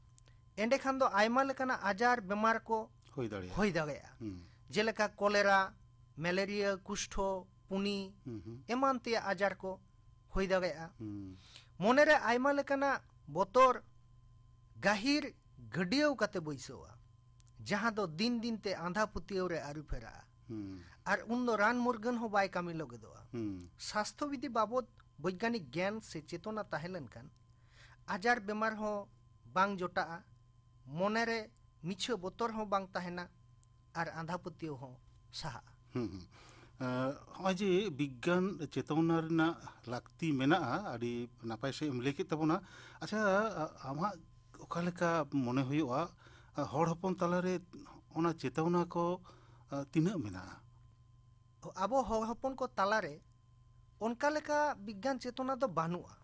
ᱮᱸᱰᱮᱠᱷᱟᱱ ᱫᱚ ᱟᱭᱢᱟ ᱞᱮᱠᱟᱱᱟᱜ ᱟᱡᱟᱨ ᱵᱮᱢᱟᱨ ᱠᱚ ᱦᱩᱭ ᱫᱟᱲᱮᱭᱟᱜᱼᱟ᱾ ᱦᱩᱭ ᱫᱟᱲᱮᱭᱟᱜᱼᱟ᱾ ᱦᱩᱸ᱾ ᱡᱮᱞᱮᱠᱟ ᱠᱚᱞᱮᱨᱟ, ᱢᱮᱞᱮᱨᱤᱭᱟ, ᱠᱩᱥᱴᱷᱚ, ᱯᱩᱱᱤ, ᱦᱩᱸ, ᱦᱩᱸ᱾ ᱮᱢᱟᱱ ᱛᱮᱭᱟᱜ ᱟᱡᱟᱨ ᱠᱚ ᱦᱩᱭ ᱫᱟᱲᱮᱭᱟᱜᱼᱟ᱾ ᱦᱩᱸ᱾ ᱢᱚᱱᱮᱨᱮ ᱟᱭᱢᱟ ᱞᱮᱠᱟᱱᱟᱜ ᱵᱚᱛᱚᱨ ᱜᱟᱹᱦᱤᱨ ᱜᱟᱹᱰᱭᱟᱹᱣ ᱠᱟᱛᱮ ᱵᱟᱹᱭᱥᱟᱹᱣᱟ, ᱡᱟᱦᱟᱸ ᱫᱚ ᱫᱤᱱ ᱫᱤᱱ ᱛᱮ ᱟᱸᱫᱷᱟ ᱯᱟᱹᱛᱭᱟᱹᱣ ᱨᱮ ᱟᱹᱨᱩ ᱯᱷᱮᱨᱟᱜᱼᱟ᱾ ᱦᱩᱸ᱾ ᱟᱨ ᱩᱱᱫᱚ ᱨᱟᱱ ᱢᱩᱨᱜᱟᱹᱱ ᱦᱚᱸ ᱵᱟᱭ ᱠᱟᱹᱢᱤ ᱞᱟᱹᱜᱤᱫᱚᱜᱼᱟ᱾ ᱦᱩᱸ᱾ ᱥᱟᱥᱛᱷᱚ ᱵᱤᱫᱷᱤ ᱵᱟᱵᱚᱫ ᱵᱳᱭᱜᱟᱱᱤᱠ ᱜᱮᱭᱟᱱ ᱥᱮ ᱪᱮᱛᱚᱱᱟ ᱛᱟᱦᱮᱸ ᱞᱮᱱᱠᱷᱟᱱ ᱟᱡᱟᱨ ᱵᱮᱢᱟᱨ ᱦᱚᱸ ᱵᱟᱝ ᱡᱚᱴᱟᱜᱼᱟ, ᱢᱚᱱᱮᱨᱮ ᱢᱤᱪᱷᱟᱹ ᱵᱚᱛᱚᱨ ᱦᱚᱸ ᱵᱟᱝ ᱛᱟᱦᱮᱱᱟ ᱟᱨ ᱟᱸᱫᱷᱟ ᱯᱟᱹᱛᱭᱟᱹᱣ ᱦᱚᱸ ᱥᱟᱦᱟᱜᱼᱟ᱾ ᱦᱩᱸ, ᱦᱩᱸ᱾ ᱮᱸ, ᱱᱚᱜᱼᱚᱭ ᱡᱮ ᱵᱤᱜᱽᱜᱟᱱ ᱪᱮᱛᱚᱱᱟ ᱨᱮᱱᱟᱜ ᱞᱟᱹᱠᱛᱤ ᱢᱮᱱᱟᱜᱼᱟ, ᱟᱹᱰᱤ ᱱᱟᱯᱟᱭ ᱥᱟᱺᱦᱤᱡ ᱮᱢ ᱞᱟᱹᱭ ᱠᱮᱫ ᱛᱟᱵᱚᱱᱟ᱾ ᱟᱪᱪᱷᱟ, ᱟ-, ᱟᱢᱟᱜ ᱚᱠᱟ ᱞᱮᱠᱟ ᱢᱚᱱᱮ ᱦᱩᱭᱩᱜᱼᱟ, ᱟ, ᱦᱚᱲ ᱦᱚᱯᱚᱱ ᱛᱟᱞᱟᱨᱮ ᱚᱱᱟ ᱪᱮᱛᱚᱱᱟ ᱠᱚ, ᱟ, ᱛᱤᱱᱟᱹᱜ ᱢᱮᱱᱟᱜᱼᱟ? ᱟᱵᱚ ᱦᱚᱲ ᱦᱚᱯᱚᱱ ᱠᱚ ᱛᱟᱞᱟᱨᱮ ᱚᱱᱠᱟ ᱞᱮᱠᱟ ᱵᱤᱜᱽᱜᱟᱱ ᱪᱮᱛᱚᱱᱟ ᱫᱚ ᱵᱟᱹᱱᱩᱜᱼᱟ᱾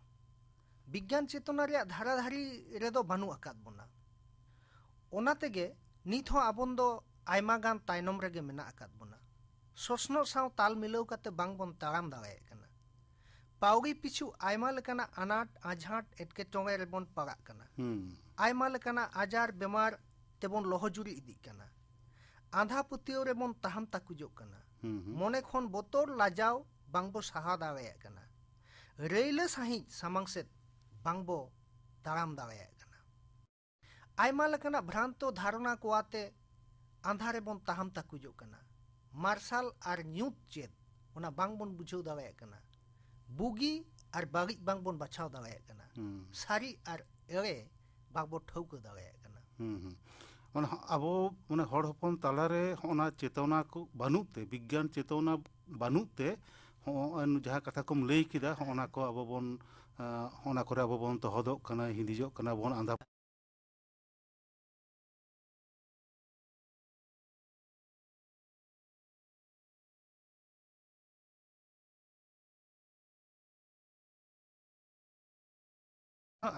ᱵᱤᱜᱽᱜᱟᱱ ᱪᱮᱛᱚᱱᱟ ᱨᱮᱭᱟᱜ ᱫᱷᱟᱨᱟ ᱫᱷᱟᱹᱨᱤ ᱨᱮᱫᱚ ᱵᱟᱹᱱᱩᱜ ᱟᱠᱟᱫ ᱵᱚᱱᱟ᱾ ᱚᱱᱟ ᱛᱮᱜᱮ ᱱᱤᱛ ᱦᱚᱸ ᱟᱵᱚᱱ ᱫᱚ ᱟᱭᱢᱟ ᱜᱟᱱ ᱛᱟᱭᱱᱚᱢ ᱨᱮᱜᱮ ᱢᱮᱱᱟᱜ ᱟᱠᱟᱫ ᱵᱚᱱᱟ᱾ ᱥᱚᱥᱱᱚᱜ ᱥᱟᱶ ᱛᱟᱞ ᱢᱤᱞᱟᱹᱣ ᱠᱟᱛᱮ ᱵᱟᱝ ᱵᱚᱱ ᱛᱟᱲᱟᱢ ᱫᱟᱲᱮᱭᱟᱜ ᱠᱟᱱᱟ᱾ ᱯᱟᱹᱣᱲᱤ ᱯᱤᱪᱷᱩ ᱟᱭᱢᱟ ᱞᱮᱠᱟᱱᱟᱜ ᱟᱱᱟᱴ, ᱟᱸᱡᱷᱟᱴ, ᱮᱴᱠᱮᱴᱚᱬᱮ ᱨᱮᱵᱚᱱ ᱯᱟᱲᱟᱜ ᱠᱟᱱᱟ᱾ ᱦᱩᱸ᱾ ᱟᱭᱢᱟ ᱞᱮᱠᱟᱱᱟᱜ ᱟᱡᱟᱨ ᱵᱮᱢᱟᱨ ᱛᱮᱵᱚᱱ ᱞᱚᱦᱚᱡᱩᱨᱤ ᱤᱫᱤᱜ ᱠᱟᱱᱟ᱾ ᱟᱸᱫᱷᱟ ᱯᱟᱹᱛᱭᱟᱹᱣ ᱨᱮᱵᱚᱱ ᱛᱟᱦᱟᱢ ᱛᱟᱠᱩᱡᱚᱜ ᱠᱟᱱᱟ᱾ ᱦᱩᱸ, ᱦᱩᱸ᱾ ᱢᱚᱱᱮ ᱠᱷᱚᱱ ᱵᱚᱛᱚᱨ, ᱞᱟᱡᱟᱣ ᱵᱟᱝᱵᱚ ᱥᱟᱦᱟ ᱫᱟᱲᱮᱭᱟᱜ ᱠᱟᱱᱟ᱾ ᱨᱟᱹᱭᱞᱟᱹ ᱥᱟᱺᱦᱤᱡ ᱥᱟᱢᱟᱝ ᱥᱮᱫ ᱵᱟᱝᱵᱚ ᱛᱟᱲᱟᱢ ᱫᱟᱲᱮᱭᱟᱜ ᱠᱟᱱᱟ᱾ ᱟᱭᱢᱟ ᱞᱮᱠᱟᱱᱟᱜ ᱵᱷᱨᱟᱱᱛᱚ ᱫᱷᱟᱨᱚᱱᱟ ᱠᱚ ᱟᱛᱮ ᱟᱸᱫᱷᱟ ᱨᱮᱵᱚᱱ ᱛᱟᱦᱟᱢ ᱛᱟᱠᱩᱡᱚᱜ ᱠᱟᱱᱟ᱾ ᱢᱟᱨᱥᱟᱞ ᱟᱨ ᱧᱩᱛ ᱪᱮᱫ, ᱚᱱᱟ ᱵᱟᱝᱵᱚᱱ ᱵᱩᱡᱷᱟᱹᱣ ᱫᱟᱲᱮᱭᱟᱜ ᱠᱟᱱᱟ᱾ ᱵᱩᱜᱤ ᱟᱨ ᱵᱟᱹᱲᱤᱡ ᱵᱟᱝᱵᱚᱱ ᱵᱟᱪᱷᱟᱣ ᱫᱟᱲᱮᱭᱟᱜ ᱠᱟᱱᱟ᱾ ᱦᱩᱸ᱾ ᱥᱟᱹᱨᱤ ᱟᱨ ᱮᱲᱮ ᱵᱟᱝᱵᱚ ᱴᱷᱟᱹᱣᱠᱟᱹ ᱫᱟᱲᱮᱭᱟᱜ ᱠᱟᱱᱟ᱾ ᱦᱩᱸ, ᱦᱩᱸ᱾ ᱢᱟᱱᱮ ᱦᱚ-, ᱟᱵᱚ ᱢᱟᱱᱮ ᱦᱚᱲ ᱦᱚᱯᱚᱱ ᱛᱟᱞᱟᱨᱮ ᱦᱚᱸᱜᱼᱚᱱᱟ ᱪᱮᱛᱚᱱᱟ ᱠᱚ ᱵᱟᱹᱱᱩᱜ ᱛᱮ, ᱵᱤᱜᱽᱜᱟᱱ ᱪᱮᱛᱚᱱᱟ ᱵᱟᱹᱱᱩᱜ ᱛᱮ, ᱦᱚᱸᱜᱼᱚᱭ ᱡᱟᱦᱟᱸ ᱠᱟᱛᱷᱟ ᱠᱚᱢ ᱞᱟᱹᱭ ᱠᱮᱫᱟ, ᱦᱚᱸᱜᱼᱚᱱᱟ ᱠᱚ ᱟᱵᱚ ᱵᱚᱱ, ᱟᱸ, ᱦᱚᱸᱜᱼᱚᱱᱟ ᱠᱚᱨᱮ ᱟᱵᱚ ᱵᱚᱱ ᱛᱚᱦᱚᱫᱚᱜ ᱠᱟᱱᱟ, ᱦᱤᱸᱫᱤᱡᱚᱜ ᱠᱟᱱᱟ ᱵᱚᱱ, ᱟᱸᱫᱷᱟ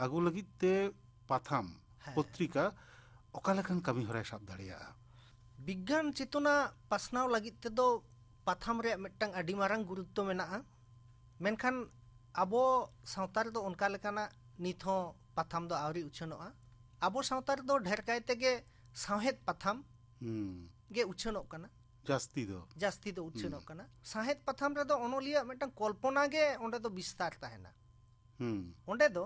ᱟᱹᱜᱩ ᱞᱟᱹᱜᱤᱫ ᱛᱮ ᱯᱟᱛᱷᱟᱢ, ᱦᱮᱸ᱾ ᱯᱚᱛᱨᱤᱠᱟ, ᱚᱠᱟ ᱞᱮᱠᱟᱱ ᱠᱟᱹᱢᱤ ᱦᱚᱨᱟᱭ ᱥᱟᱵ ᱫᱟᱲᱮᱭᱟᱜᱼᱟ? ᱵᱤᱜᱽᱜᱟᱱ ᱪᱮᱛᱚᱱᱟ ᱯᱟᱥᱱᱟᱣ ᱞᱟᱹᱜᱤᱫ ᱛᱮᱫᱚ ᱯᱟᱛᱷᱟᱢ ᱨᱮᱭᱟᱜ ᱢᱤᱫᱴᱟᱝ ᱟᱹᱰᱤ ᱢᱟᱨᱟᱝ ᱜᱩᱨᱩᱛᱛᱚ ᱢᱮᱱᱟᱜᱼᱟ᱾ ᱢᱮᱱᱠᱷᱟᱱ ᱟᱵᱚ ᱥᱟᱶᱛᱟ ᱨᱮᱫᱚ ᱚᱱᱠᱟ ᱞᱮᱠᱟᱱᱟᱜ ᱱᱤᱛ ᱦᱚᱸ ᱯᱟᱛᱷᱟᱢ ᱫᱚ ᱟᱹᱣᱨᱤ ᱩᱪᱷᱟᱹᱱᱚᱜᱼᱟ᱾ ᱟᱵᱚ ᱥᱟᱶᱛᱟ ᱨᱮᱫᱚ ᱰᱷᱮᱨ ᱠᱟᱭ ᱛᱮᱜᱮ ᱥᱟᱶᱦᱮᱫ ᱯᱟᱛᱷᱟᱢ ᱦᱩᱸ᱾ ᱜᱮ ᱩᱪᱷᱟᱹᱱᱚᱜ ᱠᱟᱱᱟ, ᱡᱟᱹᱥᱛᱤ ᱫᱚ᱾ ᱡᱟᱹᱥᱛᱤ ᱫᱚ ᱩᱪᱷᱟᱹᱱᱚᱜ ᱠᱟᱱᱟ᱾ ᱥᱟᱶᱦᱮᱫ ᱯᱟᱛᱷᱟᱢ ᱨᱮᱫᱚ ᱚᱱᱚᱞᱤᱭᱟᱹ ᱢᱤᱫᱴᱟᱝ ᱠᱚᱞᱯᱚᱱᱟ ᱜᱮ ᱚᱸᱰᱮ ᱫᱚ ᱵᱤᱥᱛᱟᱨ ᱛᱟᱦᱮᱱᱟ᱾ ᱦᱩᱸ᱾ ᱚᱸᱰᱮ ᱫᱚ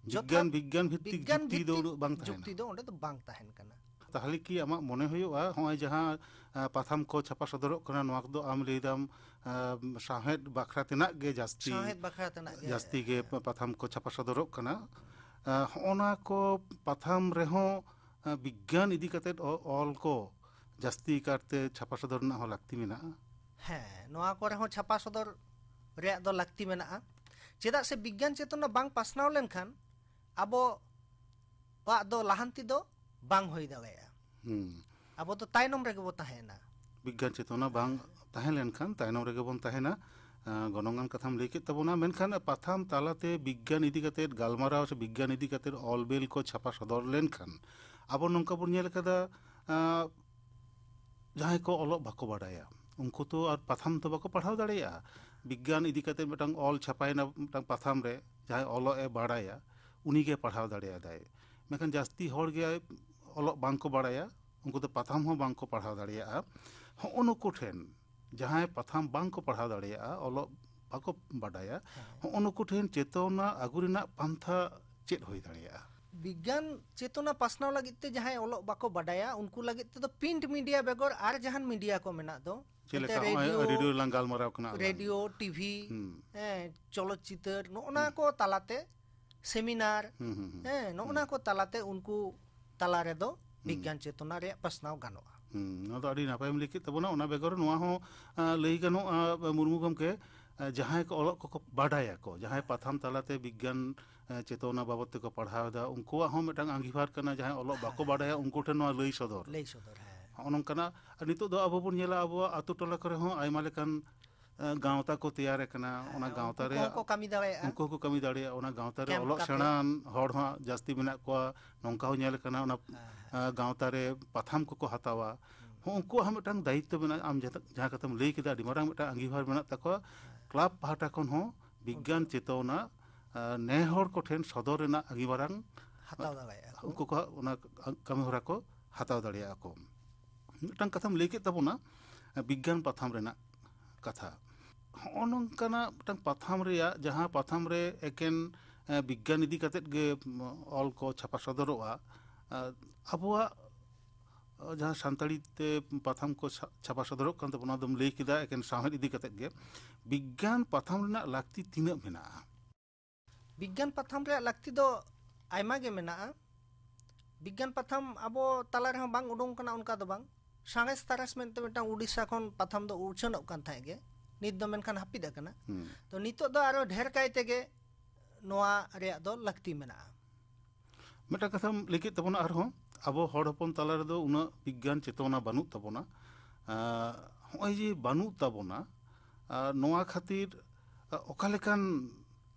ᱵᱤᱜᱽᱜᱟᱱ, ᱵᱤᱜᱽᱜᱟᱱ ᱵᱷᱤᱛᱛᱤᱠ ᱵᱤᱜᱽᱜᱟᱱ ᱡᱩᱠᱛᱤ ᱫᱚ ᱵᱷᱤᱛᱛᱤᱠ ᱩᱱᱟᱹᱜ ᱵᱟᱝ ᱛᱟᱦᱮᱱᱟ᱾ ᱡᱩᱠᱛᱤ ᱫᱚ ᱚᱸᱰᱮ ᱫᱚ ᱵᱟᱝ ᱛᱟᱦᱮᱱ ᱠᱟᱱᱟ᱾ ᱛᱟᱦᱚᱞᱮ ᱠᱤ ᱟᱢᱟᱜ ᱢᱚᱱᱮ ᱦᱩᱭᱩᱜᱼᱟ, ᱱᱚᱜᱼᱚᱭ ᱡᱟᱦᱟᱸ ᱟ, ᱯᱟᱛᱷᱟᱢ ᱠᱚ ᱪᱷᱟᱯᱟ ᱥᱚᱫᱚᱨᱚᱜ ᱠᱟᱱᱟ, ᱱᱚᱣᱟ ᱠᱚᱫᱚ ᱟᱢ ᱞᱟᱹᱭ ᱫᱟᱢ ᱟ, ᱥᱟᱶᱦᱮᱫ ᱵᱟᱠᱷᱨᱟ ᱛᱮᱱᱟᱜ ᱜᱮ ᱡᱟᱹᱥᱛᱤ ᱥᱟᱶᱦᱮᱫ ᱵᱟᱠᱷᱨᱟ ᱛᱮᱱᱟᱜ ᱜᱮ ᱡᱟᱹᱥᱛᱤ ᱜᱮ ᱯᱟᱛᱷᱟᱢ ᱠᱚ ᱪᱷᱟᱯᱟ ᱥᱚᱫᱚᱨᱚᱜ ᱠᱟᱱᱟ᱾ ᱟ, ᱦᱚᱸᱜᱼᱚ ᱱᱟ ᱠᱚ ᱯᱟᱛᱷᱟᱢ ᱨᱮᱦᱚᱸ ᱟ, ᱵᱤᱜᱽᱜᱟᱱ ᱤᱫᱤ ᱠᱟᱛᱮᱫ ᱚ- ᱚᱞ ᱠᱚ ᱡᱟᱹᱥᱛᱤ ᱠᱟᱨᱛᱮ ᱪᱷᱟᱯᱟ ᱥᱚᱫᱚᱨ ᱨᱮᱱᱟᱜ ᱦᱚᱸ ᱞᱟᱹᱠᱛᱤ ᱢᱮᱱᱟᱜᱼᱟ᱾ ᱦᱮᱸ, ᱱᱚᱣᱟ ᱠᱚᱨᱮ ᱦᱚᱸ ᱪᱷᱟᱯᱟ ᱥᱚᱫᱚᱨ ᱨᱮᱭᱟᱜ ᱫᱚ ᱞᱟᱹᱠᱛᱤ ᱢᱮᱱᱟᱜᱼᱟ᱾ ᱪᱮᱫᱟᱜ ᱥᱮ ᱵᱤᱜᱽᱜᱟᱱ ᱪᱮᱛᱚᱱᱟ ᱵᱟᱝ ᱯᱟᱥᱱᱟᱣ ᱞᱮᱱᱠᱷᱟᱱ ᱟᱵᱚᱣᱟᱜ ᱫᱚ ᱞᱟᱦᱟᱱᱛᱤ ᱫᱚ ᱵᱟᱝ ᱦᱩᱭ ᱫᱟᱲᱮᱭᱟᱜᱼᱟ᱾ ᱦᱩᱸ᱾ ᱟᱵᱚ ᱫᱚ ᱛᱟᱭᱱᱚᱢ ᱨᱮᱜᱮ ᱵᱚ ᱛᱟᱦᱮᱸᱭᱮᱱᱟ᱾ ᱵᱤᱜᱽᱜᱟᱱ ᱪᱮᱛᱚᱱᱟ ᱵᱟᱝ ᱛᱟᱦᱮᱸ ᱞᱮᱱᱠᱷᱟᱱ ᱛᱟᱭᱱᱚᱢ ᱨᱮᱜᱮ ᱵᱚᱱ ᱛᱟᱦᱮᱱᱟ᱾ ᱟ, ᱜᱚᱱᱚᱝᱟᱱ ᱠᱟᱛᱷᱟᱢ ᱞᱟᱹᱭ ᱠᱮᱫ ᱛᱟᱵᱚᱱᱟ, ᱢᱮᱱᱠᱷᱟᱱ ᱯᱟᱛᱷᱟᱢ ᱛᱟᱞᱟᱛᱮ ᱵᱤᱜᱽᱜᱟᱱ ᱤᱫᱤ ᱠᱟᱛᱮᱫ ᱜᱟᱞᱢᱟᱨᱟᱣ ᱥᱮ ᱵᱤᱜᱽᱜᱟᱱ ᱤᱫᱤ ᱠᱟᱛᱮᱫ ᱚᱞ ᱵᱮᱞ ᱠᱚ ᱪᱷᱟᱯᱟ ᱥᱚᱫᱚᱨ ᱞᱮᱱᱠᱷᱟᱱ ᱟᱵᱚ ᱱᱚᱝᱠᱟ ᱵᱚᱱ ᱧᱮᱞ ᱠᱟᱫᱟ, ᱟ, ᱡᱟᱦᱟᱸᱭ ᱠᱚ ᱚᱞᱚᱜ ᱵᱟᱠᱚ ᱵᱟᱰᱟᱭᱟ, ᱩᱱᱠᱩ ᱛᱚ ᱟᱨ ᱯᱟᱛᱷᱟᱢ ᱛᱚ ᱵᱟᱠᱚ ᱯᱟᱲᱦᱟᱣ ᱫᱟᱲᱮᱭᱟᱜᱼᱟ᱾ ᱵᱤᱜᱽᱜᱟᱱ ᱤᱫᱤ ᱠᱟᱛᱮ ᱢᱤᱫᱴᱟᱝ ᱚᱞ ᱪᱷᱟᱯᱟᱭᱮᱱᱟ ᱢᱤᱫᱴᱟᱝ ᱯᱟᱛᱷᱟᱢ ᱨᱮ, ᱡᱟᱦᱟᱸᱭ ᱚᱞᱚᱜ ᱮ ᱵᱟᱲᱟᱭᱟ ᱩᱱᱤᱜᱮ ᱯᱟᱲᱦᱟᱣ ᱫᱟᱲᱮᱭᱟᱫᱟᱭ᱾ ᱢᱮᱱᱠᱷᱟᱱ ᱡᱟᱹᱥᱛᱤ ᱦᱚᱲ ᱜᱮ ᱚᱞᱚᱜ ᱵᱟᱝᱠᱚ ᱵᱟᱲᱟᱭᱟ, ᱩᱱᱠᱩ ᱫᱚ ᱯᱟᱛᱷᱟᱢ ᱦᱚᱸ ᱵᱟᱝᱠᱚ ᱯᱟᱲᱦᱟᱣ ᱫᱟᱲᱮᱭᱟᱜᱼᱟ᱾ ᱦᱚᱸᱜᱼᱚ ᱱᱩᱠᱩ ᱴᱷᱮᱱ, ᱡᱟᱦᱟᱸᱭ ᱯᱟᱛᱷᱟᱢ ᱵᱟᱝᱠᱚ ᱯᱟᱲᱦᱟᱣ ᱫᱟᱲᱮᱭᱟᱜᱼᱟ, ᱚᱞᱚᱜ ᱵᱟᱠᱚ ᱵᱟᱰᱟᱭᱟ, ᱦᱚᱸᱜᱼᱚ ᱱᱩᱠᱩ ᱴᱷᱮᱱ ᱪᱮᱛᱚᱱᱟ ᱟᱹᱜᱩ ᱨᱮᱱᱟᱜ ᱯᱟᱱᱛᱷᱟ ᱪᱮᱫ ᱦᱩᱭ ᱫᱟᱲᱮᱭᱟᱜᱼᱟ? ᱵᱤᱜᱽᱜᱟᱱ ᱪᱮᱛᱚᱱᱟ ᱯᱟᱥᱱᱟᱣ ᱞᱟᱹᱜᱤᱫ ᱛᱮ ᱡᱟᱦᱟᱸᱭ ᱚᱞᱚᱜ ᱵᱟᱠᱚ ᱵᱟᱰᱟᱭᱟ, ᱩᱱᱠᱩ ᱞᱟᱹᱜᱤᱫ ᱛᱮᱫᱚ ᱯᱨᱤᱱᱴ ᱢᱤᱰᱤᱭᱟ ᱵᱮᱜᱚᱨ ᱟᱨ ᱡᱟᱦᱟᱱ ᱢᱤᱰᱤᱭᱟ ᱠᱚ ᱢᱮᱱᱟᱜ ᱫᱚ, ᱪᱮᱫ ᱮᱱᱛᱮ ᱞᱮᱠᱟ ᱦᱚᱸᱜᱼᱚᱭ ᱨᱮᱰᱤᱭᱳ, ᱨᱮᱰᱤᱭᱳ ᱨᱮᱞᱟᱝ ᱜᱟᱞᱢᱟᱨᱟᱣ ᱠᱟᱱᱟ ᱟᱞᱟᱝ᱾ ᱨᱮᱰᱤᱭᱳ, ᱴᱤᱵᱷᱤ, ᱦᱩᱸ᱾ ᱦᱮᱸ, ᱪᱚᱞᱚᱛ ᱪᱤᱛᱟᱹᱨ, ᱱᱚᱜᱼᱚ ᱱᱟ ᱠᱚ ᱛᱟᱞᱟᱛᱮ, ᱥᱮᱢᱤᱱᱟᱨ, ᱦᱩᱸ, ᱦᱩᱸ, ᱦᱩᱸ᱾ ᱦᱮᱸ, ᱱᱚᱜᱼᱚ ᱱᱟ ᱠᱚ ᱛᱟᱞᱟᱛᱮ ᱩᱱᱠᱩ ᱛᱟᱞᱟ ᱨᱮᱫᱚ ᱵᱤᱜᱽᱜᱟᱱ ᱪᱮᱛᱚᱱᱟ ᱨᱮᱭᱟᱜ ᱯᱟᱥᱱᱟᱣ ᱜᱟᱱᱚᱜᱼᱟ᱾ ᱦᱩᱸ, ᱱᱚᱣᱟ ᱫᱚ ᱟᱹᱰᱤ ᱱᱟᱯᱟᱭᱮᱢ ᱞᱟᱹᱭ ᱠᱮᱫ ᱛᱟᱵᱚᱱᱟ᱾ ᱚᱱᱟ ᱵᱮᱜᱚᱨ ᱱᱚᱣᱟ ᱦᱚᱸ, ᱟ, ᱞᱟᱹᱭ ᱜᱟᱱᱚᱜᱼᱟ, ᱢᱩᱨᱢᱩ ᱜᱚᱢᱠᱮ, ᱟ, ᱡᱟᱦᱟᱸᱭ ᱠᱚ ᱚᱞᱚᱜ ᱠᱚᱠᱚ ᱵᱟᱰᱟᱭᱟᱠᱚ, ᱡᱟᱦᱟᱸᱭ ᱯᱟᱛᱷᱟᱢ ᱛᱟᱞᱟᱛᱮ ᱵᱤᱜᱽᱜᱟᱱ, ᱟ, ᱪᱮᱛᱚᱱᱟ ᱵᱟᱵᱚᱫ ᱛᱮᱠᱚ ᱯᱟᱲᱦᱟᱣ ᱮᱫᱟ, ᱩᱱᱠᱩᱣᱟᱜ ᱦᱚᱸ ᱢᱤᱫᱴᱟᱝ ᱟᱸᱜᱤᱵᱷᱟᱨ ᱠᱟᱱᱟ, ᱡᱟᱦᱟᱸᱭ ᱚᱞᱚᱜ ᱵᱟᱠᱚ ᱵᱟᱰᱟᱭᱟ ᱩᱱᱠᱩ ᱴᱷᱮᱱ ᱱᱚᱣᱟ ᱞᱟᱹᱭ ᱥᱚᱫᱚᱨ᱾ ᱞᱟᱹᱭ ᱥᱚᱫᱚᱨ, ᱦᱮᱸ᱾ ᱦᱚᱸᱜᱼᱚ ᱱᱚᱝᱠᱟᱱᱟᱜ᱾ ᱟᱨ ᱱᱤᱛᱚᱜ ᱫᱚ ᱟᱵᱚ ᱵᱚᱱ ᱧᱮᱞᱟ, ᱟᱵᱚᱣᱟᱜ ᱟᱛᱳ ᱴᱚᱞᱟ ᱠᱚᱨᱮ ᱦᱚᱸ ᱟᱭᱢᱟ ᱞᱮᱠᱟᱱ ᱮ, ᱜᱟᱶᱛᱟ ᱠᱚ ᱛᱮᱭᱟᱨ ᱟᱠᱟᱱᱟ, ᱦᱮᱸ, ᱚᱱᱟ ᱜᱟᱶᱛᱟ ᱩᱱᱠᱩ ᱨᱮ ᱠᱚᱦᱚᱸ ᱠᱚ ᱠᱟᱹᱢᱤ ᱫᱟᱲᱮᱭᱟᱜᱼᱟ᱾ ᱩᱱᱠᱩ ᱦᱚᱸᱠᱚ ᱠᱟᱹᱢᱤ ᱫᱟᱲᱮᱭᱟᱜᱼᱟ᱾ ᱚᱱᱟ ᱜᱟᱶᱛᱟ ᱨᱮ ᱠᱮᱢᱯ ᱚᱞᱚᱜ ᱠᱟᱛᱮ᱾ ᱥᱮᱬᱟᱱ ᱦᱚᱲ ᱦᱚᱸ ᱡᱟᱹᱥᱛᱤ ᱢᱮᱱᱟᱜ ᱠᱚᱣᱟ, ᱱᱚᱝᱠᱟ ᱦᱚᱸ ᱧᱮᱞ ᱟᱠᱟᱱᱟ᱾ ᱚᱱᱟ, ᱦᱮᱸ, ᱦᱮᱸ᱾ ᱮ, ᱜᱟᱶᱛᱟ ᱨᱮ ᱯᱟᱛᱷᱟᱢ ᱠᱚᱠᱚ ᱦᱟᱛᱟᱣᱟ᱾ ᱦᱩᱸ᱾ ᱦᱚᱸ, ᱩᱱᱠᱩᱣᱟᱜ ᱦᱚᱸ ᱢᱤᱫᱴᱟᱝ ᱫᱟᱭᱤᱛᱛᱚ ᱢᱮᱱᱟᱜᱼᱟ᱾ ᱟᱢ ᱡᱟᱦᱟᱸ, ᱡᱟᱦᱟᱸ ᱠᱟᱛᱷᱟᱢ ᱞᱟᱹᱭ ᱠᱮᱫᱟ, ᱟᱹᱰᱤ ᱢᱟᱨᱟᱝ ᱢᱤᱫᱴᱟᱝ ᱟᱸᱜᱤᱵᱷᱟᱨ ᱢᱮᱱᱟᱜ ᱛᱟᱠᱚᱣᱟ᱾ ᱦᱮᱸ᱾ ᱠᱞᱟᱵᱽ ᱯᱟᱦᱴᱟ ᱠᱷᱚᱱ ᱦᱚᱸ ᱵᱤᱜᱽᱜᱟᱱ ᱩᱱᱠᱩ ᱪᱮᱛᱚᱱᱟ, ᱮ, ᱱᱮ ᱦᱚᱲ ᱠᱚᱴᱷᱮᱱ ᱥᱚᱫᱚᱨ ᱨᱮᱱᱟᱜ ᱟᱹᱰᱤ ᱢᱟᱨᱟᱝ ᱦᱟᱛᱟᱣ ᱫᱟᱲᱮᱭᱟᱜᱼᱟ ᱠᱚ᱾ ᱩᱱᱠᱩ ᱠᱚᱣᱟᱜ ᱚᱱᱟ ᱠᱟᱹᱢᱤ ᱦᱚᱨᱟ ᱠᱚ ᱦᱟᱛᱟᱣ ᱫᱟᱲᱮᱭᱟᱜᱼᱟ ᱠᱚ᱾ ᱢᱤᱫᱴᱟᱝ ᱠᱟᱛᱷᱟᱢ ᱞᱟᱹᱭ ᱠᱮᱫ ᱛᱟᱵᱚᱱᱟ, ᱮ, ᱵᱤᱜᱽᱜᱟᱱ ᱯᱟᱛᱷᱟᱢ ᱨᱮᱱᱟᱜ ᱠᱟᱛᱷᱟ᱾ ᱦᱚᱸᱜᱼᱚ ᱱᱚᱝᱠᱟᱱᱟᱜ ᱢᱤᱫᱴᱟᱝ ᱯᱟᱛᱷᱟᱢ ᱨᱮᱭᱟᱜ, ᱡᱟᱦᱟᱸ ᱯᱟᱛᱷᱟᱢ ᱨᱮ ᱮᱠᱮᱱ, ᱮ, ᱵᱤᱜᱽᱜᱟᱱ ᱤᱫᱤ ᱠᱟᱛᱮᱫ ᱜᱮ, ᱢ, ᱚᱞ ᱠᱚ ᱪᱷᱟᱯᱟ ᱥᱚᱫᱚᱨᱚᱜᱼᱟ, ᱮ, ᱟᱵᱚᱣᱟᱜ, ᱮ, ᱡᱟᱦᱟᱸ ᱥᱟᱱᱛᱟᱲᱤ ᱛᱮ ᱯᱟᱛᱷᱟᱢ ᱠᱚ ᱪᱷᱟ-, ᱪᱷᱟᱯᱟ ᱥᱚᱫᱚᱨᱚᱜ ᱠᱟᱱ ᱛᱟᱵᱚᱱᱟ, ᱚᱱᱟ ᱫᱚᱢ ᱞᱟᱹᱭ ᱠᱮᱫᱟ ᱮᱠᱮᱱ ᱥᱟᱶᱦᱮᱫ ᱤᱫᱤ ᱠᱟᱛᱮᱫ ᱜᱮ᱾ ᱵᱤᱜᱽᱜᱟᱱ ᱯᱟᱛᱷᱟᱢ ᱨᱮᱱᱟᱜ ᱞᱟᱹᱠᱛᱤ ᱛᱤᱱᱟᱹᱜ ᱢᱮᱱᱟᱜᱼᱟ? ᱵᱤᱜᱽᱜᱟᱱ ᱯᱟᱛᱷᱟᱢ ᱨᱮᱭᱟᱜ ᱞᱟᱹᱠᱛᱤ ᱫᱚ ᱟᱭᱢᱟ ᱜᱮ ᱢᱮᱱᱟᱜᱼᱟ᱾ ᱵᱤᱜᱽᱜᱟᱱ ᱯᱟᱛᱷᱟᱢ ᱟᱵᱚ ᱛᱟᱞᱟ ᱨᱮᱦᱚᱸ ᱵᱟᱝ ᱩᱰᱩᱝ ᱠᱟᱱᱟ ᱚᱱᱠᱟ ᱫᱚ ᱵᱟᱝ᱾ ᱥᱟᱬᱮᱥ ᱛᱟᱨᱟᱥ ᱢᱮᱱᱛᱮ ᱢᱤᱫᱴᱟᱝ ᱩᱰᱤᱥᱟ ᱠᱷᱚᱱ ᱯᱟᱛᱷᱟᱢ ᱫᱚ ᱩᱪᱷᱟᱹᱱᱚᱜ ᱠᱟᱱ ᱛᱟᱦᱮᱸᱫ ᱜᱮ, ᱱᱤᱛ ᱫᱚ ᱢᱮᱱᱠᱷᱟᱱ ᱦᱟᱹᱯᱤᱫ ᱟᱠᱟᱱᱟ᱾ ᱦᱩᱸ᱾ ᱛᱚ ᱱᱤᱛᱚᱜ ᱫᱚ ᱟᱨᱚ ᱰᱷᱮᱨ ᱠᱟᱭ ᱛᱮᱜᱮ ᱱᱚᱣᱟ ᱨᱮᱭᱟᱜ ᱫᱚ ᱞᱟᱹᱠᱛᱤ ᱢᱮᱱᱟᱜᱼᱟ᱾ ᱢᱤᱫᱴᱟᱝ ᱠᱟᱛᱷᱟᱢ ᱞᱟᱹᱭ ᱠᱮᱫ ᱛᱟᱵᱚᱱᱟ ᱟᱨᱦᱚᱸ, ᱟᱵᱚ ᱦᱚᱲ ᱦᱚᱯᱚᱱ ᱛᱟᱞᱟ ᱨᱮᱫᱚ ᱩᱱᱟᱹᱜ ᱵᱤᱜᱽᱜᱟᱱ ᱪᱮᱛᱚᱱᱟ ᱵᱟᱹᱱᱩᱜ ᱛᱟᱵᱚᱱᱟ᱾ ᱟᱸ, ᱦᱚᱸᱜᱼᱚᱭ ᱡᱮ ᱵᱟᱹᱱᱩᱜ ᱛᱟᱵᱚᱱᱟ, ᱟᱸ, ᱱᱚᱣᱟ ᱠᱷᱟᱹᱛᱤᱨ, ᱟᱸ, ᱚᱠᱟ ᱞᱮᱠᱟᱱ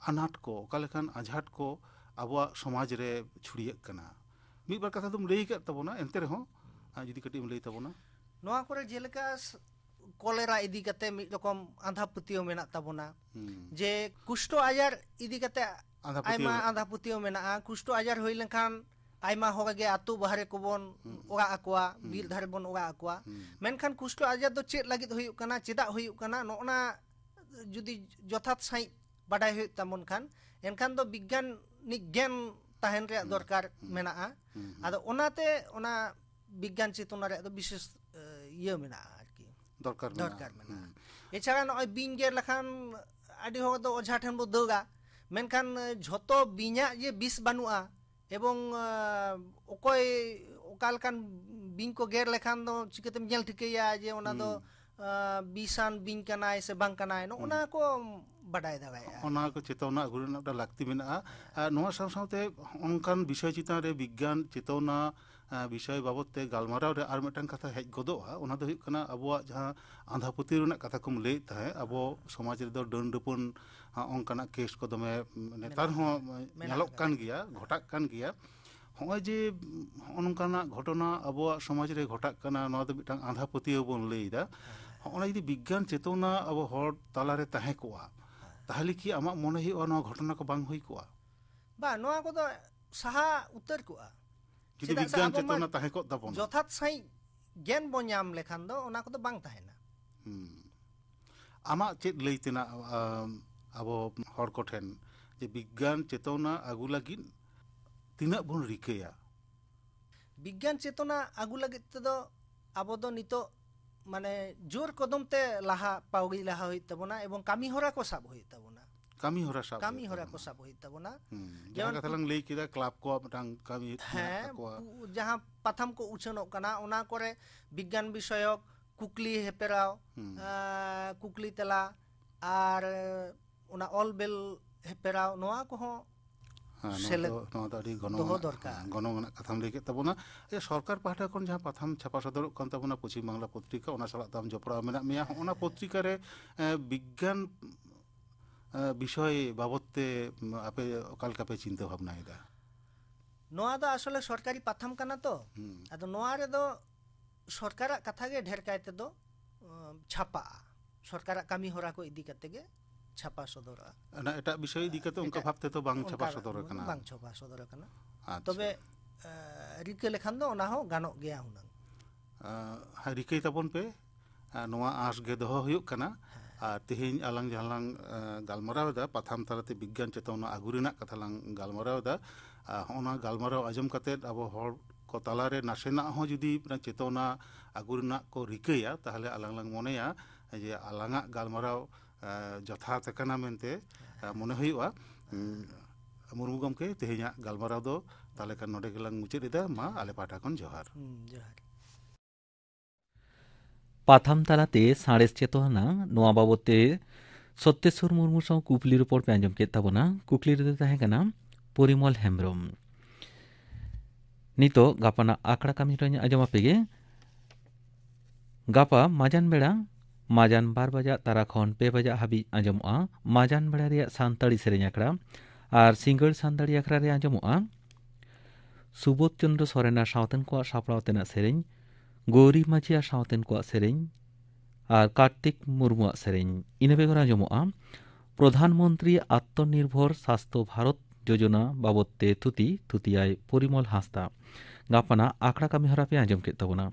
ᱟᱱᱟᱴ ᱠᱚ, ᱚᱠᱟ ᱞᱮᱠᱟᱱ ᱟᱸᱡᱷᱟᱴ ᱠᱚ ᱟᱵᱚᱣᱟᱜ ᱥᱚᱢᱟᱡᱽ ᱨᱮ ᱪᱷᱩᱲᱭᱟᱹᱜ ᱠᱟᱱᱟ? ᱢᱤᱫ ᱵᱟᱨ ᱠᱟᱛᱷᱟ ᱫᱚᱢ ᱞᱟᱹᱭ ᱟᱠᱟᱫ ᱛᱟᱵᱚᱱᱟ, ᱮᱱᱛᱮ ᱨᱮᱦᱚᱸ, ᱟᱸ, ᱡᱩᱫᱤ ᱠᱟᱹᱴᱤᱡ ᱮᱢ ᱞᱟᱹᱭ ᱛᱟᱵᱚᱱᱟ᱾ ᱱᱚᱣᱟ ᱠᱚᱨᱮ ᱡᱮᱞᱮᱠᱟ ᱥ-, ᱠᱚᱞᱮᱨᱟ ᱤᱫᱤ ᱠᱟᱛᱮ ᱢᱤᱫ ᱨᱚᱠᱚᱢ ᱟᱸᱫᱷᱟ ᱯᱟᱹᱛᱭᱟᱹᱣ ᱢᱮᱱᱟᱜ ᱛᱟᱵᱚᱱᱟ, ᱦᱩᱸ᱾ ᱡᱮ ᱠᱩᱥᱴᱚ ᱟᱡᱟᱨ ᱤᱫᱤ ᱠᱟᱛᱮ ᱟᱸᱫᱷᱟ ᱯᱟᱹᱛᱭᱟᱹᱣ ᱟᱭᱢᱟ ᱢᱮᱱᱟᱜ ᱟᱸᱫᱷᱟ ᱛᱟᱵᱚᱱᱟ᱾ ᱯᱟᱹᱛᱭᱟᱹᱣ ᱢᱮᱱᱟᱜᱼᱟ᱾ ᱠᱩᱥᱴᱚ ᱟᱡᱟᱨ ᱦᱩᱭ ᱞᱮᱱᱠᱷᱟᱱ ᱟᱭᱢᱟ ᱦᱚᱲ ᱜᱮ ᱟᱹᱛᱩ ᱵᱟᱦᱨᱮ ᱠᱚᱵᱚᱱ ᱦᱩᱸ᱾ ᱚᱲᱟᱜ ᱟᱠᱚᱣᱟ, ᱦᱩᱸ᱾ ᱵᱤᱨ ᱫᱷᱟᱨᱮ ᱵᱚᱱ ᱚᱲᱟᱜ ᱟᱠᱚᱣᱟ᱾ ᱦᱩᱸ᱾ ᱢᱮᱱᱠᱷᱟᱱ ᱠᱩᱥᱴᱚ ᱟᱡᱟᱨ ᱫᱚ ᱪᱮᱫ ᱞᱟᱹᱜᱤᱫ ᱦᱩᱭᱩᱜ ᱠᱟᱱᱟ, ᱪᱮᱫᱟᱜ ᱦᱩᱭᱩᱜ ᱠᱟᱱᱟ, ᱱᱚᱜᱼᱱᱟ ᱡᱩᱫᱤ ᱡᱚᱛᱷᱟᱛ ᱥᱟᱺᱦᱤᱡ ᱵᱟᱰᱟᱭ ᱦᱩᱭᱩᱜ ᱛᱟᱵᱚᱱ ᱠᱷᱟᱱ, ᱮᱱᱠᱷᱟᱱ ᱫᱚ ᱵᱤᱜᱽᱜᱟᱱᱤᱠ ᱜᱮᱭᱟᱱ ᱛᱟᱦᱮᱱ ᱨᱮᱭᱟᱜ ᱦᱩᱸ᱾ ᱫᱚᱨᱠᱟᱨ ᱦᱩᱸ᱾ ᱢᱮᱱᱟᱜᱼᱟ᱾ ᱦᱩᱸ, ᱦᱩᱸ᱾ ᱟᱫᱚ ᱚᱱᱟᱛᱮ ᱚᱱᱟ ᱵᱤᱜᱽᱜᱟᱱ ᱪᱮᱛᱚᱱᱟ ᱨᱮᱭᱟᱜ ᱫᱚ ᱵᱤᱥᱮᱥ, ᱮ, ᱤᱭᱟᱹ ᱢᱮᱱᱟᱜᱼᱟ ᱟᱨᱠᱤ᱾ ᱫᱚᱨᱠᱟᱨ ᱢᱮᱱᱟᱜᱼᱟ᱾ ᱫᱚᱨᱠᱟᱨ ᱢᱮᱱᱟᱜᱼᱟ᱾ ᱦᱩᱸ᱾ ᱮᱪᱷᱟᱲᱟ ᱱᱚᱜᱼᱚᱭ ᱵᱤᱧ ᱜᱮᱨ ᱞᱮᱠᱷᱟᱱ ᱟᱹᱰᱤ ᱦᱚᱲ ᱫᱚ ᱚᱡᱷᱟ ᱴᱷᱮᱱ ᱵᱚ ᱫᱟᱹᱲᱟ, ᱢᱮᱱᱠᱷᱟᱱ, ᱮ, ᱡᱷᱚᱛᱚ ᱵᱤᱧᱟᱜ ᱡᱮ ᱵᱤᱥ ᱵᱟᱹᱱᱩᱜᱼᱟ, ᱮᱵᱚᱝ, ᱟ, ᱚᱠᱚᱭ ᱚᱠᱟ ᱞᱮᱠᱟᱱ ᱵᱤᱧ ᱠᱚ ᱜᱮᱨ ᱞᱮᱠᱷᱟᱱ ᱫᱚ ᱪᱤᱠᱟᱹᱛᱮᱢ ᱧᱮᱞ ᱴᱷᱤᱠᱟᱹᱭᱟ ᱡᱮ ᱚᱱᱟ ᱫᱚ, ᱦᱩᱸ᱾ ᱟ, ᱵᱤᱥᱟᱱ ᱵᱤᱧ ᱠᱟᱱᱟᱭ ᱥᱮ ᱵᱟᱝ ᱠᱟᱱᱟᱭ, ᱱᱚᱜᱼᱚ ᱦᱩᱸ᱾ ᱱᱟ ᱠᱚ ᱵᱟᱰᱟᱭ ᱫᱟᱲᱮᱭᱟᱜᱼᱟ᱾ ᱚᱱᱟ ᱠᱚ ᱪᱮᱛᱟᱣᱱᱟ ᱟᱹᱜᱩ ᱨᱮᱱᱟᱜ ᱢᱤᱫᱴᱟᱝ ᱞᱟᱹᱠᱛᱤ ᱢᱮᱱᱟᱜᱼᱟ᱾ ᱟᱨ ᱱᱚᱣᱟ ᱥᱟᱶ ᱥᱟᱶᱛᱮ ᱚᱱᱠᱟᱱ ᱵᱤᱥᱚᱭ ᱪᱮᱛᱟᱱ ᱨᱮ ᱵᱤᱜᱽᱜᱟᱱ ᱪᱮᱛᱟᱣᱱᱟ ᱟᱸ, ᱵᱤᱥᱚᱭ ᱵᱟᱵᱚᱛ ᱛᱮ ᱜᱟᱞᱢᱟᱨᱟᱣ ᱨᱮ ᱟᱨ ᱢᱤᱫᱴᱟᱝ ᱠᱟᱛᱷᱟ ᱦᱮᱡ ᱜᱚᱫᱚᱜᱼᱟ, ᱚᱱᱟ ᱫᱚ ᱦᱩᱭᱩᱜ ᱠᱟᱱᱟ ᱟᱵᱚᱣᱟᱜ ᱡᱟᱦᱟᱸ ᱟᱸᱫᱷᱟ ᱯᱟᱹᱛᱭᱟᱹᱣ ᱨᱮᱱᱟᱜ ᱠᱟᱛᱷᱟ ᱠᱚᱢ ᱞᱟᱹᱭᱮᱫ ᱛᱟᱦᱮᱸᱫ, ᱟᱵᱚ ᱥᱚᱢᱟᱡᱽ ᱨᱮᱫᱚ ᱰᱟᱹᱱ ᱰᱟᱹᱯᱟᱹᱱ, ᱟᱸ, ᱚᱱᱠᱟᱱᱟᱜ ᱠᱮᱥ ᱠᱚ ᱫᱚᱢᱮ ᱱᱮᱛᱟᱨ ᱢᱮᱱᱟᱜ ᱦᱚᱸ ᱟᱠᱟᱫᱟ᱾ ᱢᱮᱱᱟᱜ ᱧᱮᱞᱚᱜ ᱟᱠᱟᱫᱟ᱾ ᱠᱟᱱ ᱜᱮᱭᱟ, ᱜᱷᱚᱴᱟᱜ ᱠᱟᱱ ᱜᱮᱭᱟ᱾ ᱦᱚᱸᱜᱼᱚᱭ ᱡᱮ ᱦᱚᱸᱜᱼᱚ ᱱᱚᱝᱠᱟᱱᱟᱜ ᱜᱷᱚᱴᱚᱱᱟ ᱟᱵᱚᱣᱟᱜ ᱥᱚᱢᱟᱡᱽ ᱨᱮ ᱜᱷᱚᱴᱟᱜ ᱠᱟᱱᱟ, ᱱᱚᱣᱟ ᱫᱚ ᱢᱤᱫᱴᱟᱝ ᱟᱸᱫᱷᱟ ᱯᱟᱹᱛᱭᱟᱹᱣ ᱵᱚᱱ ᱞᱟᱹᱭ ᱮᱫᱟ᱾ ᱦᱚᱸᱜᱼᱚ ᱱᱟ ᱡᱩᱫᱤ ᱵᱤᱜᱽᱜᱟᱱ ᱪᱮᱛᱚᱱᱟ ᱟᱵᱚ ᱦᱚᱲ ᱛᱟᱞᱟᱨᱮ ᱛᱟᱦᱮᱸ ᱠᱚᱜᱼᱟ, ᱛᱟᱦᱚᱞᱮ ᱠᱤ ᱟᱢᱟᱜ ᱢᱚᱱᱮ ᱦᱩᱭᱩᱜᱼᱟ ᱱᱚᱣᱟ ᱜᱷᱚᱴᱚᱱᱟ ᱠᱚ ᱵᱟᱝ ᱦᱩᱭ ᱠᱚᱜᱼᱟ? ᱵᱟᱝ, ᱱᱚᱣᱟ ᱠᱚᱫᱚ ᱥᱟᱦᱟ ᱩᱛᱟᱹᱨ ᱠᱚᱜᱼᱟ᱾ ᱡᱩᱫᱤ ᱪᱮᱫᱟᱜ ᱥᱮ ᱵᱤᱜᱽᱜᱟᱱ ᱟᱵᱚ ᱢᱟ ᱪᱮᱛᱚᱱᱟ ᱛᱟᱦᱮᱸ ᱠᱚᱜ ᱛᱟᱵᱚᱱᱟ᱾ ᱡᱚᱛᱷᱟᱛ ᱥᱟᱺᱦᱤᱡ ᱜᱮᱭᱟᱱ ᱵᱚᱱ ᱧᱟᱢ ᱞᱮᱠᱷᱟᱱ ᱫᱚ ᱚᱱᱟ ᱠᱚᱫᱚ ᱵᱟᱝ ᱛᱟᱦᱮᱱᱟ᱾ ᱦᱩᱸ᱾ ᱟᱢᱟᱜ ᱪᱮᱫ ᱞᱟᱹᱭ ᱛᱮᱱᱟᱜ, ᱟᱢ, ᱟᱵᱚ ᱦᱚᱲ ᱠᱚᱴᱷᱮᱱ ᱡᱮ ᱵᱤᱜᱽᱜᱟᱱ ᱪᱮᱛᱚᱱᱟ ᱟᱹᱜᱩ ᱞᱟᱹᱜᱤᱫ ᱛᱤᱱᱟᱹᱜ ᱵᱚᱱ ᱨᱤᱠᱟᱹᱭᱟ? ᱵᱤᱜᱽᱜᱟᱱ ᱪᱮᱛᱚᱱᱟ ᱟᱹᱜᱩ ᱞᱟᱹᱜᱤᱫ ᱛᱮᱫᱚ ᱟᱵᱚ ᱫᱚ ᱱᱤᱛᱚᱜ ᱢᱟᱱᱮ ᱡᱳᱨ ᱠᱚᱫᱚᱢ ᱛᱮ ᱞᱟᱦᱟ ᱯᱟᱹᱣᱲᱤ ᱞᱟᱦᱟ ᱦᱩᱭᱩᱜ ᱛᱟᱵᱚᱱᱟ ᱮᱵᱚᱝ ᱠᱟᱹᱢᱤ ᱦᱚᱨᱟ ᱠᱚ ᱥᱟᱵ ᱦᱩᱭᱩᱜ ᱛᱟᱵᱚᱱᱟ᱾ ᱠᱟᱹᱢᱤ ᱦᱚᱨᱟ ᱥᱟᱵ ᱠᱟᱹᱢᱤ ᱦᱩᱭᱩᱜ ᱦᱚᱨᱟ ᱛᱟᱵᱚᱱᱟ᱾ ᱠᱚ ᱥᱟᱵ ᱦᱩᱭᱩᱜ ᱛᱟᱵᱚᱱᱟ᱾ ᱦᱩᱸ, ᱡᱟᱦᱟᱸ ᱡᱮᱢᱚᱱ ᱠᱟᱛᱷᱟ ᱞᱟᱝ ᱞᱟᱹᱭ ᱠᱮᱫᱟ, ᱠᱞᱟᱵᱽ ᱠᱚᱣᱟᱜ ᱢᱤᱫᱴᱟᱝ ᱠᱟᱹᱢᱤ ᱢᱮᱱᱟᱜ ᱦᱮᱸ, ᱛᱟᱠᱚᱣᱟ᱾ ᱯᱩ-, ᱡᱟᱦᱟᱸ ᱯᱟᱛᱷᱟᱢ ᱠᱚ ᱩᱪᱷᱟᱹᱱᱚᱜ ᱠᱟᱱᱟ, ᱚᱱᱟ ᱠᱚᱨᱮ ᱵᱤᱜᱽᱜᱟᱱ ᱵᱤᱥᱚᱭᱚᱠ ᱠᱩᱠᱞᱤ ᱦᱮᱯᱮᱨᱟᱣ, ᱦᱩᱸ᱾ ᱟᱸ, ᱠᱩᱠᱞᱤ ᱛᱮᱞᱟ, ᱟᱨ ᱚᱱᱟ ᱚᱞ ᱵᱮᱞ ᱦᱮᱯᱮᱨᱟᱣ, ᱱᱚᱣᱟ ᱠᱚᱦᱚᱸ ᱦᱮᱸ, ᱱᱚᱣᱟ ᱥᱮᱞᱮᱫ ᱫᱚ, ᱱᱚᱣᱟ ᱫᱚ ᱟᱹᱰᱤ ᱜᱚᱱᱚᱝ ᱫᱚᱦᱚ ᱟᱱᱟᱜ, ᱫᱚᱨᱠᱟᱨ᱾ ᱦᱮᱸ, ᱜᱚᱱᱚᱝ ᱟᱱᱟᱜ ᱠᱟᱛᱷᱟᱢ ᱞᱟᱹᱭ ᱠᱮᱫ ᱛᱟᱵᱚᱱᱟ᱾ ᱡᱮ ᱥᱚᱨᱠᱟᱨ ᱯᱟᱦᱴᱟ ᱠᱷᱚᱱ ᱡᱟᱦᱟᱸ ᱯᱟᱛᱷᱟᱢ ᱪᱷᱟᱯᱟ ᱥᱚᱫᱚᱨᱚᱜ ᱠᱟᱱ ᱛᱟᱵᱚᱱᱟ, ᱯᱚᱪᱷᱤᱢ ᱵᱟᱝᱞᱟ ᱯᱚᱛᱨᱤᱠᱟ, ᱚᱱᱟ ᱥᱟᱞᱟᱜ ᱫᱚ ᱟᱢ ᱡᱚᱯᱲᱟᱣ ᱢᱮᱱᱟᱜ ᱢᱮᱭᱟ᱾ ᱦᱚᱸᱜᱼᱚ ᱱᱟ ᱯᱚᱛᱨᱤᱠᱟ ᱨᱮ, ᱮᱸ, ᱵᱤᱜᱽᱜᱟᱱ, ᱮᱸ, ᱵᱤᱥᱚᱭ ᱵᱟᱵᱚᱛ ᱛᱮ, ᱩᱸ, ᱟᱯᱮ ᱚᱠᱟ ᱞᱮᱠᱟ ᱯᱮ ᱪᱤᱱᱛᱟᱹ ᱵᱷᱟᱵᱽᱱᱟᱭᱮᱫᱟ? ᱱᱚᱣᱟ ᱫᱚ ᱟᱥᱚᱞᱮ ᱥᱚᱨᱠᱟᱨᱤ ᱯᱟᱛᱷᱟᱢ ᱠᱟᱱᱟ ᱛᱚ᱾ ᱦᱩᱸ᱾ ᱟᱫᱚ ᱱᱚᱣᱟ ᱨᱮᱫᱚ ᱥᱚᱨᱠᱟᱨᱟᱜ ᱠᱟᱛᱷᱟ ᱜᱮ ᱰᱷᱮᱨ ᱠᱟᱭ ᱛᱮᱫᱚ, ᱩᱸ, ᱪᱷᱟᱯᱟᱜᱼᱟ᱾ ᱥᱚᱨᱠᱟᱨᱟᱜ ᱠᱟᱹᱢᱤ ᱦᱚᱨᱟ ᱠᱚ ᱤᱫᱤ ᱠᱟᱛᱮ ᱜᱮ ᱪᱷᱟᱯᱟ ᱥᱚᱫᱚᱨᱚᱜᱼᱟ᱾ ᱚᱱᱟ ᱮᱴᱟᱜ ᱵᱤᱥᱚᱭ ᱤᱫᱤ ᱠᱟᱛᱮ ᱚᱱᱠᱟ ᱮᱴᱟᱜ ᱵᱷᱟᱵᱽ ᱛᱮᱫᱚ ᱵᱟᱝ ᱪᱷᱟᱯᱟ ᱚᱱᱠᱟ ᱥᱚᱫᱚᱨ ᱟᱠᱟᱱᱟ᱾ ᱵᱟᱝ ᱪᱷᱟᱯᱟ ᱥᱚᱫᱚᱨ ᱟᱠᱟᱱᱟ᱾ ᱟᱪᱪᱷᱟ᱾ ᱛᱚᱵᱮ, ᱮ, ᱨᱤᱠᱟᱹ ᱞᱮᱠᱷᱟᱱ ᱫᱚ ᱚᱱᱟ ᱦᱚᱸ ᱜᱟᱱᱚᱜ ᱜᱮᱭᱟ ᱦᱩᱱᱟᱹᱝ᱾ ᱟ, ᱦᱮᱸ, ᱨᱤᱠᱟᱹᱭ ᱛᱟᱵᱚᱱ ᱯᱮ᱾ ᱟ, ᱱᱚᱣᱟ ᱟᱸᱥ ᱜᱮ ᱫᱚᱦᱚ ᱦᱩᱭᱩᱜ ᱠᱟᱱᱟ᱾ ᱦᱮᱸ᱾ ᱟᱨ ᱛᱮᱦᱮᱧ ᱟᱞᱟᱝ ᱡᱟᱦᱟᱸ ᱞᱟᱝ, ᱟ, ᱜᱟᱞᱢᱟᱨᱟᱣ ᱮᱫᱟ, ᱯᱟᱛᱷᱟᱢ ᱛᱟᱞᱟᱛᱮ ᱵᱤᱜᱽᱜᱟᱱ ᱪᱮᱛᱚᱱᱟ ᱟᱹᱜᱩ ᱨᱮᱱᱟᱜ ᱠᱟᱛᱷᱟ ᱞᱟᱝ ᱜᱟᱞᱢᱟᱨᱟᱣ ᱮᱫᱟ, ᱟ, ᱦᱚᱸᱜᱼᱚ ᱱᱟ ᱜᱟᱞᱢᱟᱨᱟᱣ ᱟᱸᱡᱚᱢ ᱠᱟᱛᱮ ᱟᱵᱚ ᱦᱚᱲ ᱠᱚ ᱛᱟᱞᱟᱨᱮ ᱱᱟᱥᱮᱱᱟᱜ ᱦᱚᱸ ᱡᱩᱫᱤ ᱢᱤᱫᱴᱟᱝ ᱪᱮᱛᱚᱱᱟ ᱟᱹᱜᱩ ᱨᱮᱱᱟᱜ ᱠᱚ ᱨᱤᱠᱟᱹᱭᱟ, ᱛᱟᱦᱚᱞᱮ ᱟᱞᱟᱝ ᱞᱟᱝ ᱢᱚᱱᱮᱭᱟ ᱡᱮ ᱟᱞᱟᱝᱟᱜ ᱜᱟᱞᱢᱟᱨᱟᱣ, ᱟ, ᱡᱚᱛᱷᱟᱛ ᱟᱠᱟᱱᱟ ᱢᱮᱱᱛᱮ, ᱟ, ᱢᱚᱱᱮ ᱦᱩᱭᱩᱜᱼᱟ᱾ ᱩᱸ, ᱢᱩᱨᱢᱩ ᱜᱚᱢᱠᱮ, ᱛᱮᱦᱮᱧᱟᱜ ᱜᱟᱞᱢᱟᱨᱟᱣ ᱫᱚ ᱛᱟᱦᱚᱞᱮ ᱠᱷᱟᱱ ᱱᱚᱰᱮ ᱜᱮᱞᱟᱝ ᱢᱩᱪᱟᱹᱫ ᱮᱫᱟ᱾ ᱢᱟ ᱟᱞᱮ ᱯᱟᱦᱴᱟ ᱠᱷᱚᱱ ᱡᱚᱦᱟᱨ᱾ ᱦᱩᱸ, ᱡᱚᱦᱟᱨ᱾ ᱯᱟᱛᱷᱟᱢ ᱛᱟᱞᱟᱛᱮ ᱥᱟᱬᱮᱥ ᱪᱮᱛᱚᱱᱟ, ᱱᱚᱣᱟ ᱵᱟᱵᱚᱛ ᱛᱮ ᱥᱚᱛᱭᱮᱥᱣᱚᱨ ᱢᱩᱨᱢᱩ ᱥᱟᱶ ᱠᱩᱠᱞᱤ ᱨᱚᱯᱚᱲ ᱯᱮ ᱟᱸᱡᱚᱢ ᱠᱮᱫ ᱛᱟᱵᱚᱱᱟ᱾ ᱠᱩᱠᱞᱤ ᱨᱮᱫᱚ ᱛᱟᱦᱮᱸ ᱠᱟᱱᱟ ᱯᱚᱨᱤᱢᱚᱞ ᱦᱮᱢᱵᱨᱚᱢ᱾ ᱱᱤᱛᱚᱜ ᱜᱟᱯᱟᱱᱟᱜ ᱟᱠᱷᱲᱟ ᱠᱟᱹᱢᱤ ᱦᱚᱨᱟᱧ ᱟᱸᱡᱚᱢ ᱟᱯᱮ ᱜᱮ᱾ ᱜᱟᱯᱟ ᱢᱟᱡᱟᱱ ᱵᱮᱲᱟ, ᱢᱟᱡᱟᱱ ᱵᱟᱨ ᱵᱟᱡᱟᱜ ᱛᱟᱨᱟ ᱠᱷᱚᱱ ᱯᱮ ᱵᱟᱡᱟᱜ ᱦᱟᱹᱵᱤᱡ ᱟᱸᱡᱚᱢᱚᱜᱼᱟ ᱢᱟᱡᱟᱱ ᱵᱮᱲᱟ ᱨᱮᱭᱟᱜ ᱥᱟᱱᱛᱟᱲᱤ ᱥᱮᱨᱮᱧ ᱟᱠᱷᱲᱟ᱾ ᱟᱨ ᱥᱤᱸᱜᱟᱹᱲ ᱥᱟᱱᱛᱟᱲᱤ ᱟᱠᱷᱲᱟ ᱨᱮ ᱟᱸᱡᱚᱢᱚᱜᱼᱟ ᱥᱩᱵᱳᱫᱷ ᱪᱚᱸᱫᱽᱨᱚ ᱥᱚᱨᱮᱱ ᱟᱨ ᱥᱟᱶᱛᱮᱱ ᱠᱚᱣᱟᱜ ᱥᱟᱯᱲᱟᱣ ᱛᱮᱱᱟᱜ ᱥᱮᱨᱮᱧ, ᱜᱳᱣᱨᱤ ᱢᱟᱹᱡᱷᱤ ᱟᱨ ᱥᱟᱶᱛᱮᱱ ᱠᱚᱣᱟᱜ ᱥᱮᱨᱮᱧ, ᱟᱨ ᱠᱟᱨᱛᱤᱠ ᱢᱩᱨᱢᱩᱣᱟᱜ ᱥᱮᱨᱮᱧ᱾ ᱤᱱᱟᱹ ᱵᱮᱜᱚᱨ ᱟᱸᱡᱚᱢᱚᱜᱼᱟ ᱯᱨᱚᱫᱷᱟᱱ ᱢᱚᱱᱛᱨᱤ ᱟᱛᱢᱚᱱᱤᱨᱵᱷᱚᱨ ᱥᱟᱥᱛᱷᱚ ᱵᱷᱟᱨᱚᱛ ᱡᱳᱡᱚᱱᱟ ᱵᱟᱵᱚᱫ ᱛᱮ ᱛᱷᱩᱛᱤ, ᱛᱷᱩᱛᱤᱭᱟᱭ ᱯᱚᱨᱤᱢᱚᱞ ᱦᱟᱸᱥᱫᱟ᱾ ᱜᱟᱯᱟᱱᱟᱜ ᱟᱠᱷᱲᱟ ᱠᱟᱹᱢᱤ ᱦᱚᱨᱟ ᱯᱮ ᱟᱸᱡᱚᱢ ᱠᱮᱫ ᱛᱟᱵᱚᱱᱟ᱾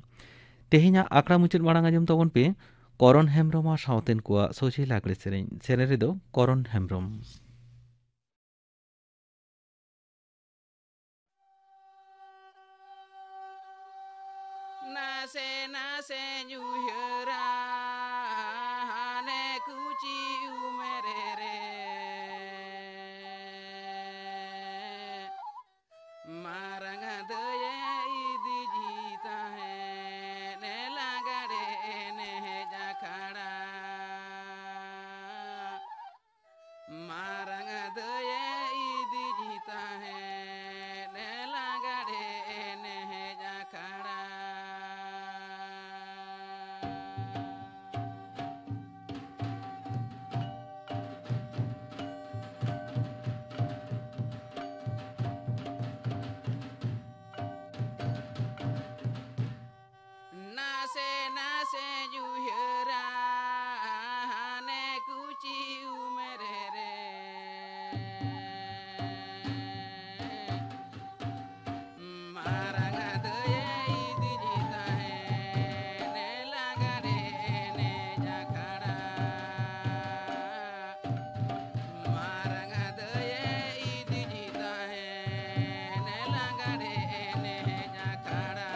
ᱛᱮᱦᱮᱧᱟᱜ ᱟᱠᱷᱲᱟ ᱢᱩᱪᱟᱹᱫ ᱢᱟᱲᱟᱝ ᱟᱸᱡᱚᱢ ᱛᱟᱵᱚᱱ ᱯᱮ ᱠᱚᱨᱚᱱ ᱦᱮᱢᱵᱽᱨᱚᱢ ᱟᱨ ᱥᱟᱶᱛᱮᱱ ᱠᱚᱣᱟᱜ ᱥᱚᱡᱷᱮ ᱞᱟᱜᱽᱲᱮ ᱥᱮᱨᱮᱧ᱾ ᱥᱮᱨᱮᱧ ᱨᱮᱫᱚ ᱠᱚᱨᱚᱱ ᱦᱮᱢᱵᱽᱨᱚᱢ᱾ ᱱᱟᱥᱮ ᱱᱟᱥᱮᱧ ᱩᱭᱦᱟᱹᱨᱟ ᱦᱟᱱᱮ ᱠᱩᱪᱤ ᱩᱢᱮᱨ ᱨᱮ, ᱢᱟᱨᱟᱝ ᱫᱟᱹᱭᱮ ᱤᱫᱤᱡᱤ ᱛᱟᱦᱮᱸᱫ ᱞᱟᱜᱟᱲᱮ ᱮᱱᱮᱡ ᱟᱠᱷᱲᱟ᱾ ᱢᱟᱨᱟᱝ ᱫᱟᱹᱭᱮ ᱤᱫᱤᱡᱤ ᱛᱟᱦᱮᱸᱫ ᱞᱟᱜᱟᱲᱮ ᱮᱱᱮᱡ ᱟᱠᱷᱲᱟ᱾ ᱱᱟᱥᱮ ᱱᱟᱥᱮᱧ ᱩᱭᱦᱟᱹᱨᱟ ᱦᱟᱱᱮ ᱠᱩᱪᱤ ᱩᱢᱮᱨ ᱨᱮ, ᱢᱟᱨᱟᱝ ᱫᱟᱹᱭᱮ ᱤᱫᱤᱡᱤ ᱛᱟᱦᱮᱸᱫ ᱞᱟᱜᱟᱲᱮ ᱮᱱᱮᱡ ᱟᱠᱷᱲᱟ᱾ ᱢᱟᱨᱟᱝ ᱫᱟᱹᱭᱮ ᱤᱫᱤᱡᱤ ᱛᱟᱦᱮᱸᱫ ᱞᱟᱜᱟᱲᱮ ᱮᱱᱮᱡ ᱟᱠᱷᱲᱟ᱾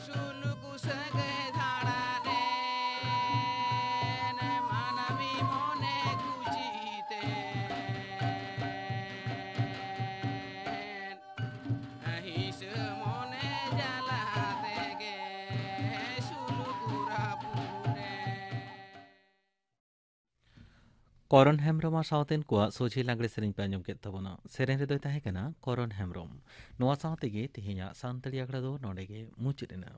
ᱥᱩᱞᱩᱠ ᱥᱟᱹᱜᱟᱹᱭ ᱫᱷᱟᱲᱟ ᱨᱮᱱ ᱢᱟᱹᱱᱢᱤ ᱢᱚᱱᱮ ᱠᱩᱥᱤ ᱛᱮ ᱦᱤᱸᱥ ᱢᱚᱱᱮ ᱡᱟᱞᱟ ᱛᱮᱜᱮ ᱥᱩᱞᱩᱠ ᱨᱟᱹᱯᱩᱫ ᱮᱱ᱾ ᱠᱚᱨᱚᱱ ᱦᱮᱢᱵᱽᱨᱚᱢ ᱟᱨ ᱥᱟᱶᱛᱮᱱ ᱠᱚᱣᱟᱜ ᱥᱚᱡᱷᱮ ᱞᱟᱜᱽᱲᱮ ᱥᱮᱨᱮᱧ ᱯᱮ ᱟᱸᱡᱚᱢ ᱠᱮᱫ ᱛᱟᱵᱚᱱᱟ᱾ ᱥᱮᱨᱮᱧ ᱨᱮᱫᱚᱭ ᱛᱟᱦᱮᱸ ᱠᱟᱱᱟ ᱠᱚᱨᱚᱱ ᱦᱮᱢᱵᱽᱨᱚᱢ᱾ ᱱᱚᱣᱟ ᱥᱟᱶ ᱛᱮᱜᱮ ᱛᱮᱦᱮᱧᱟᱜ ᱥᱟᱱᱛᱟᱲᱤ ᱟᱠᱷᱲᱟ ᱫᱚ ᱱᱚᱰᱮ ᱜᱮ ᱢᱩᱪᱟᱹᱫ ᱮᱱᱟ᱾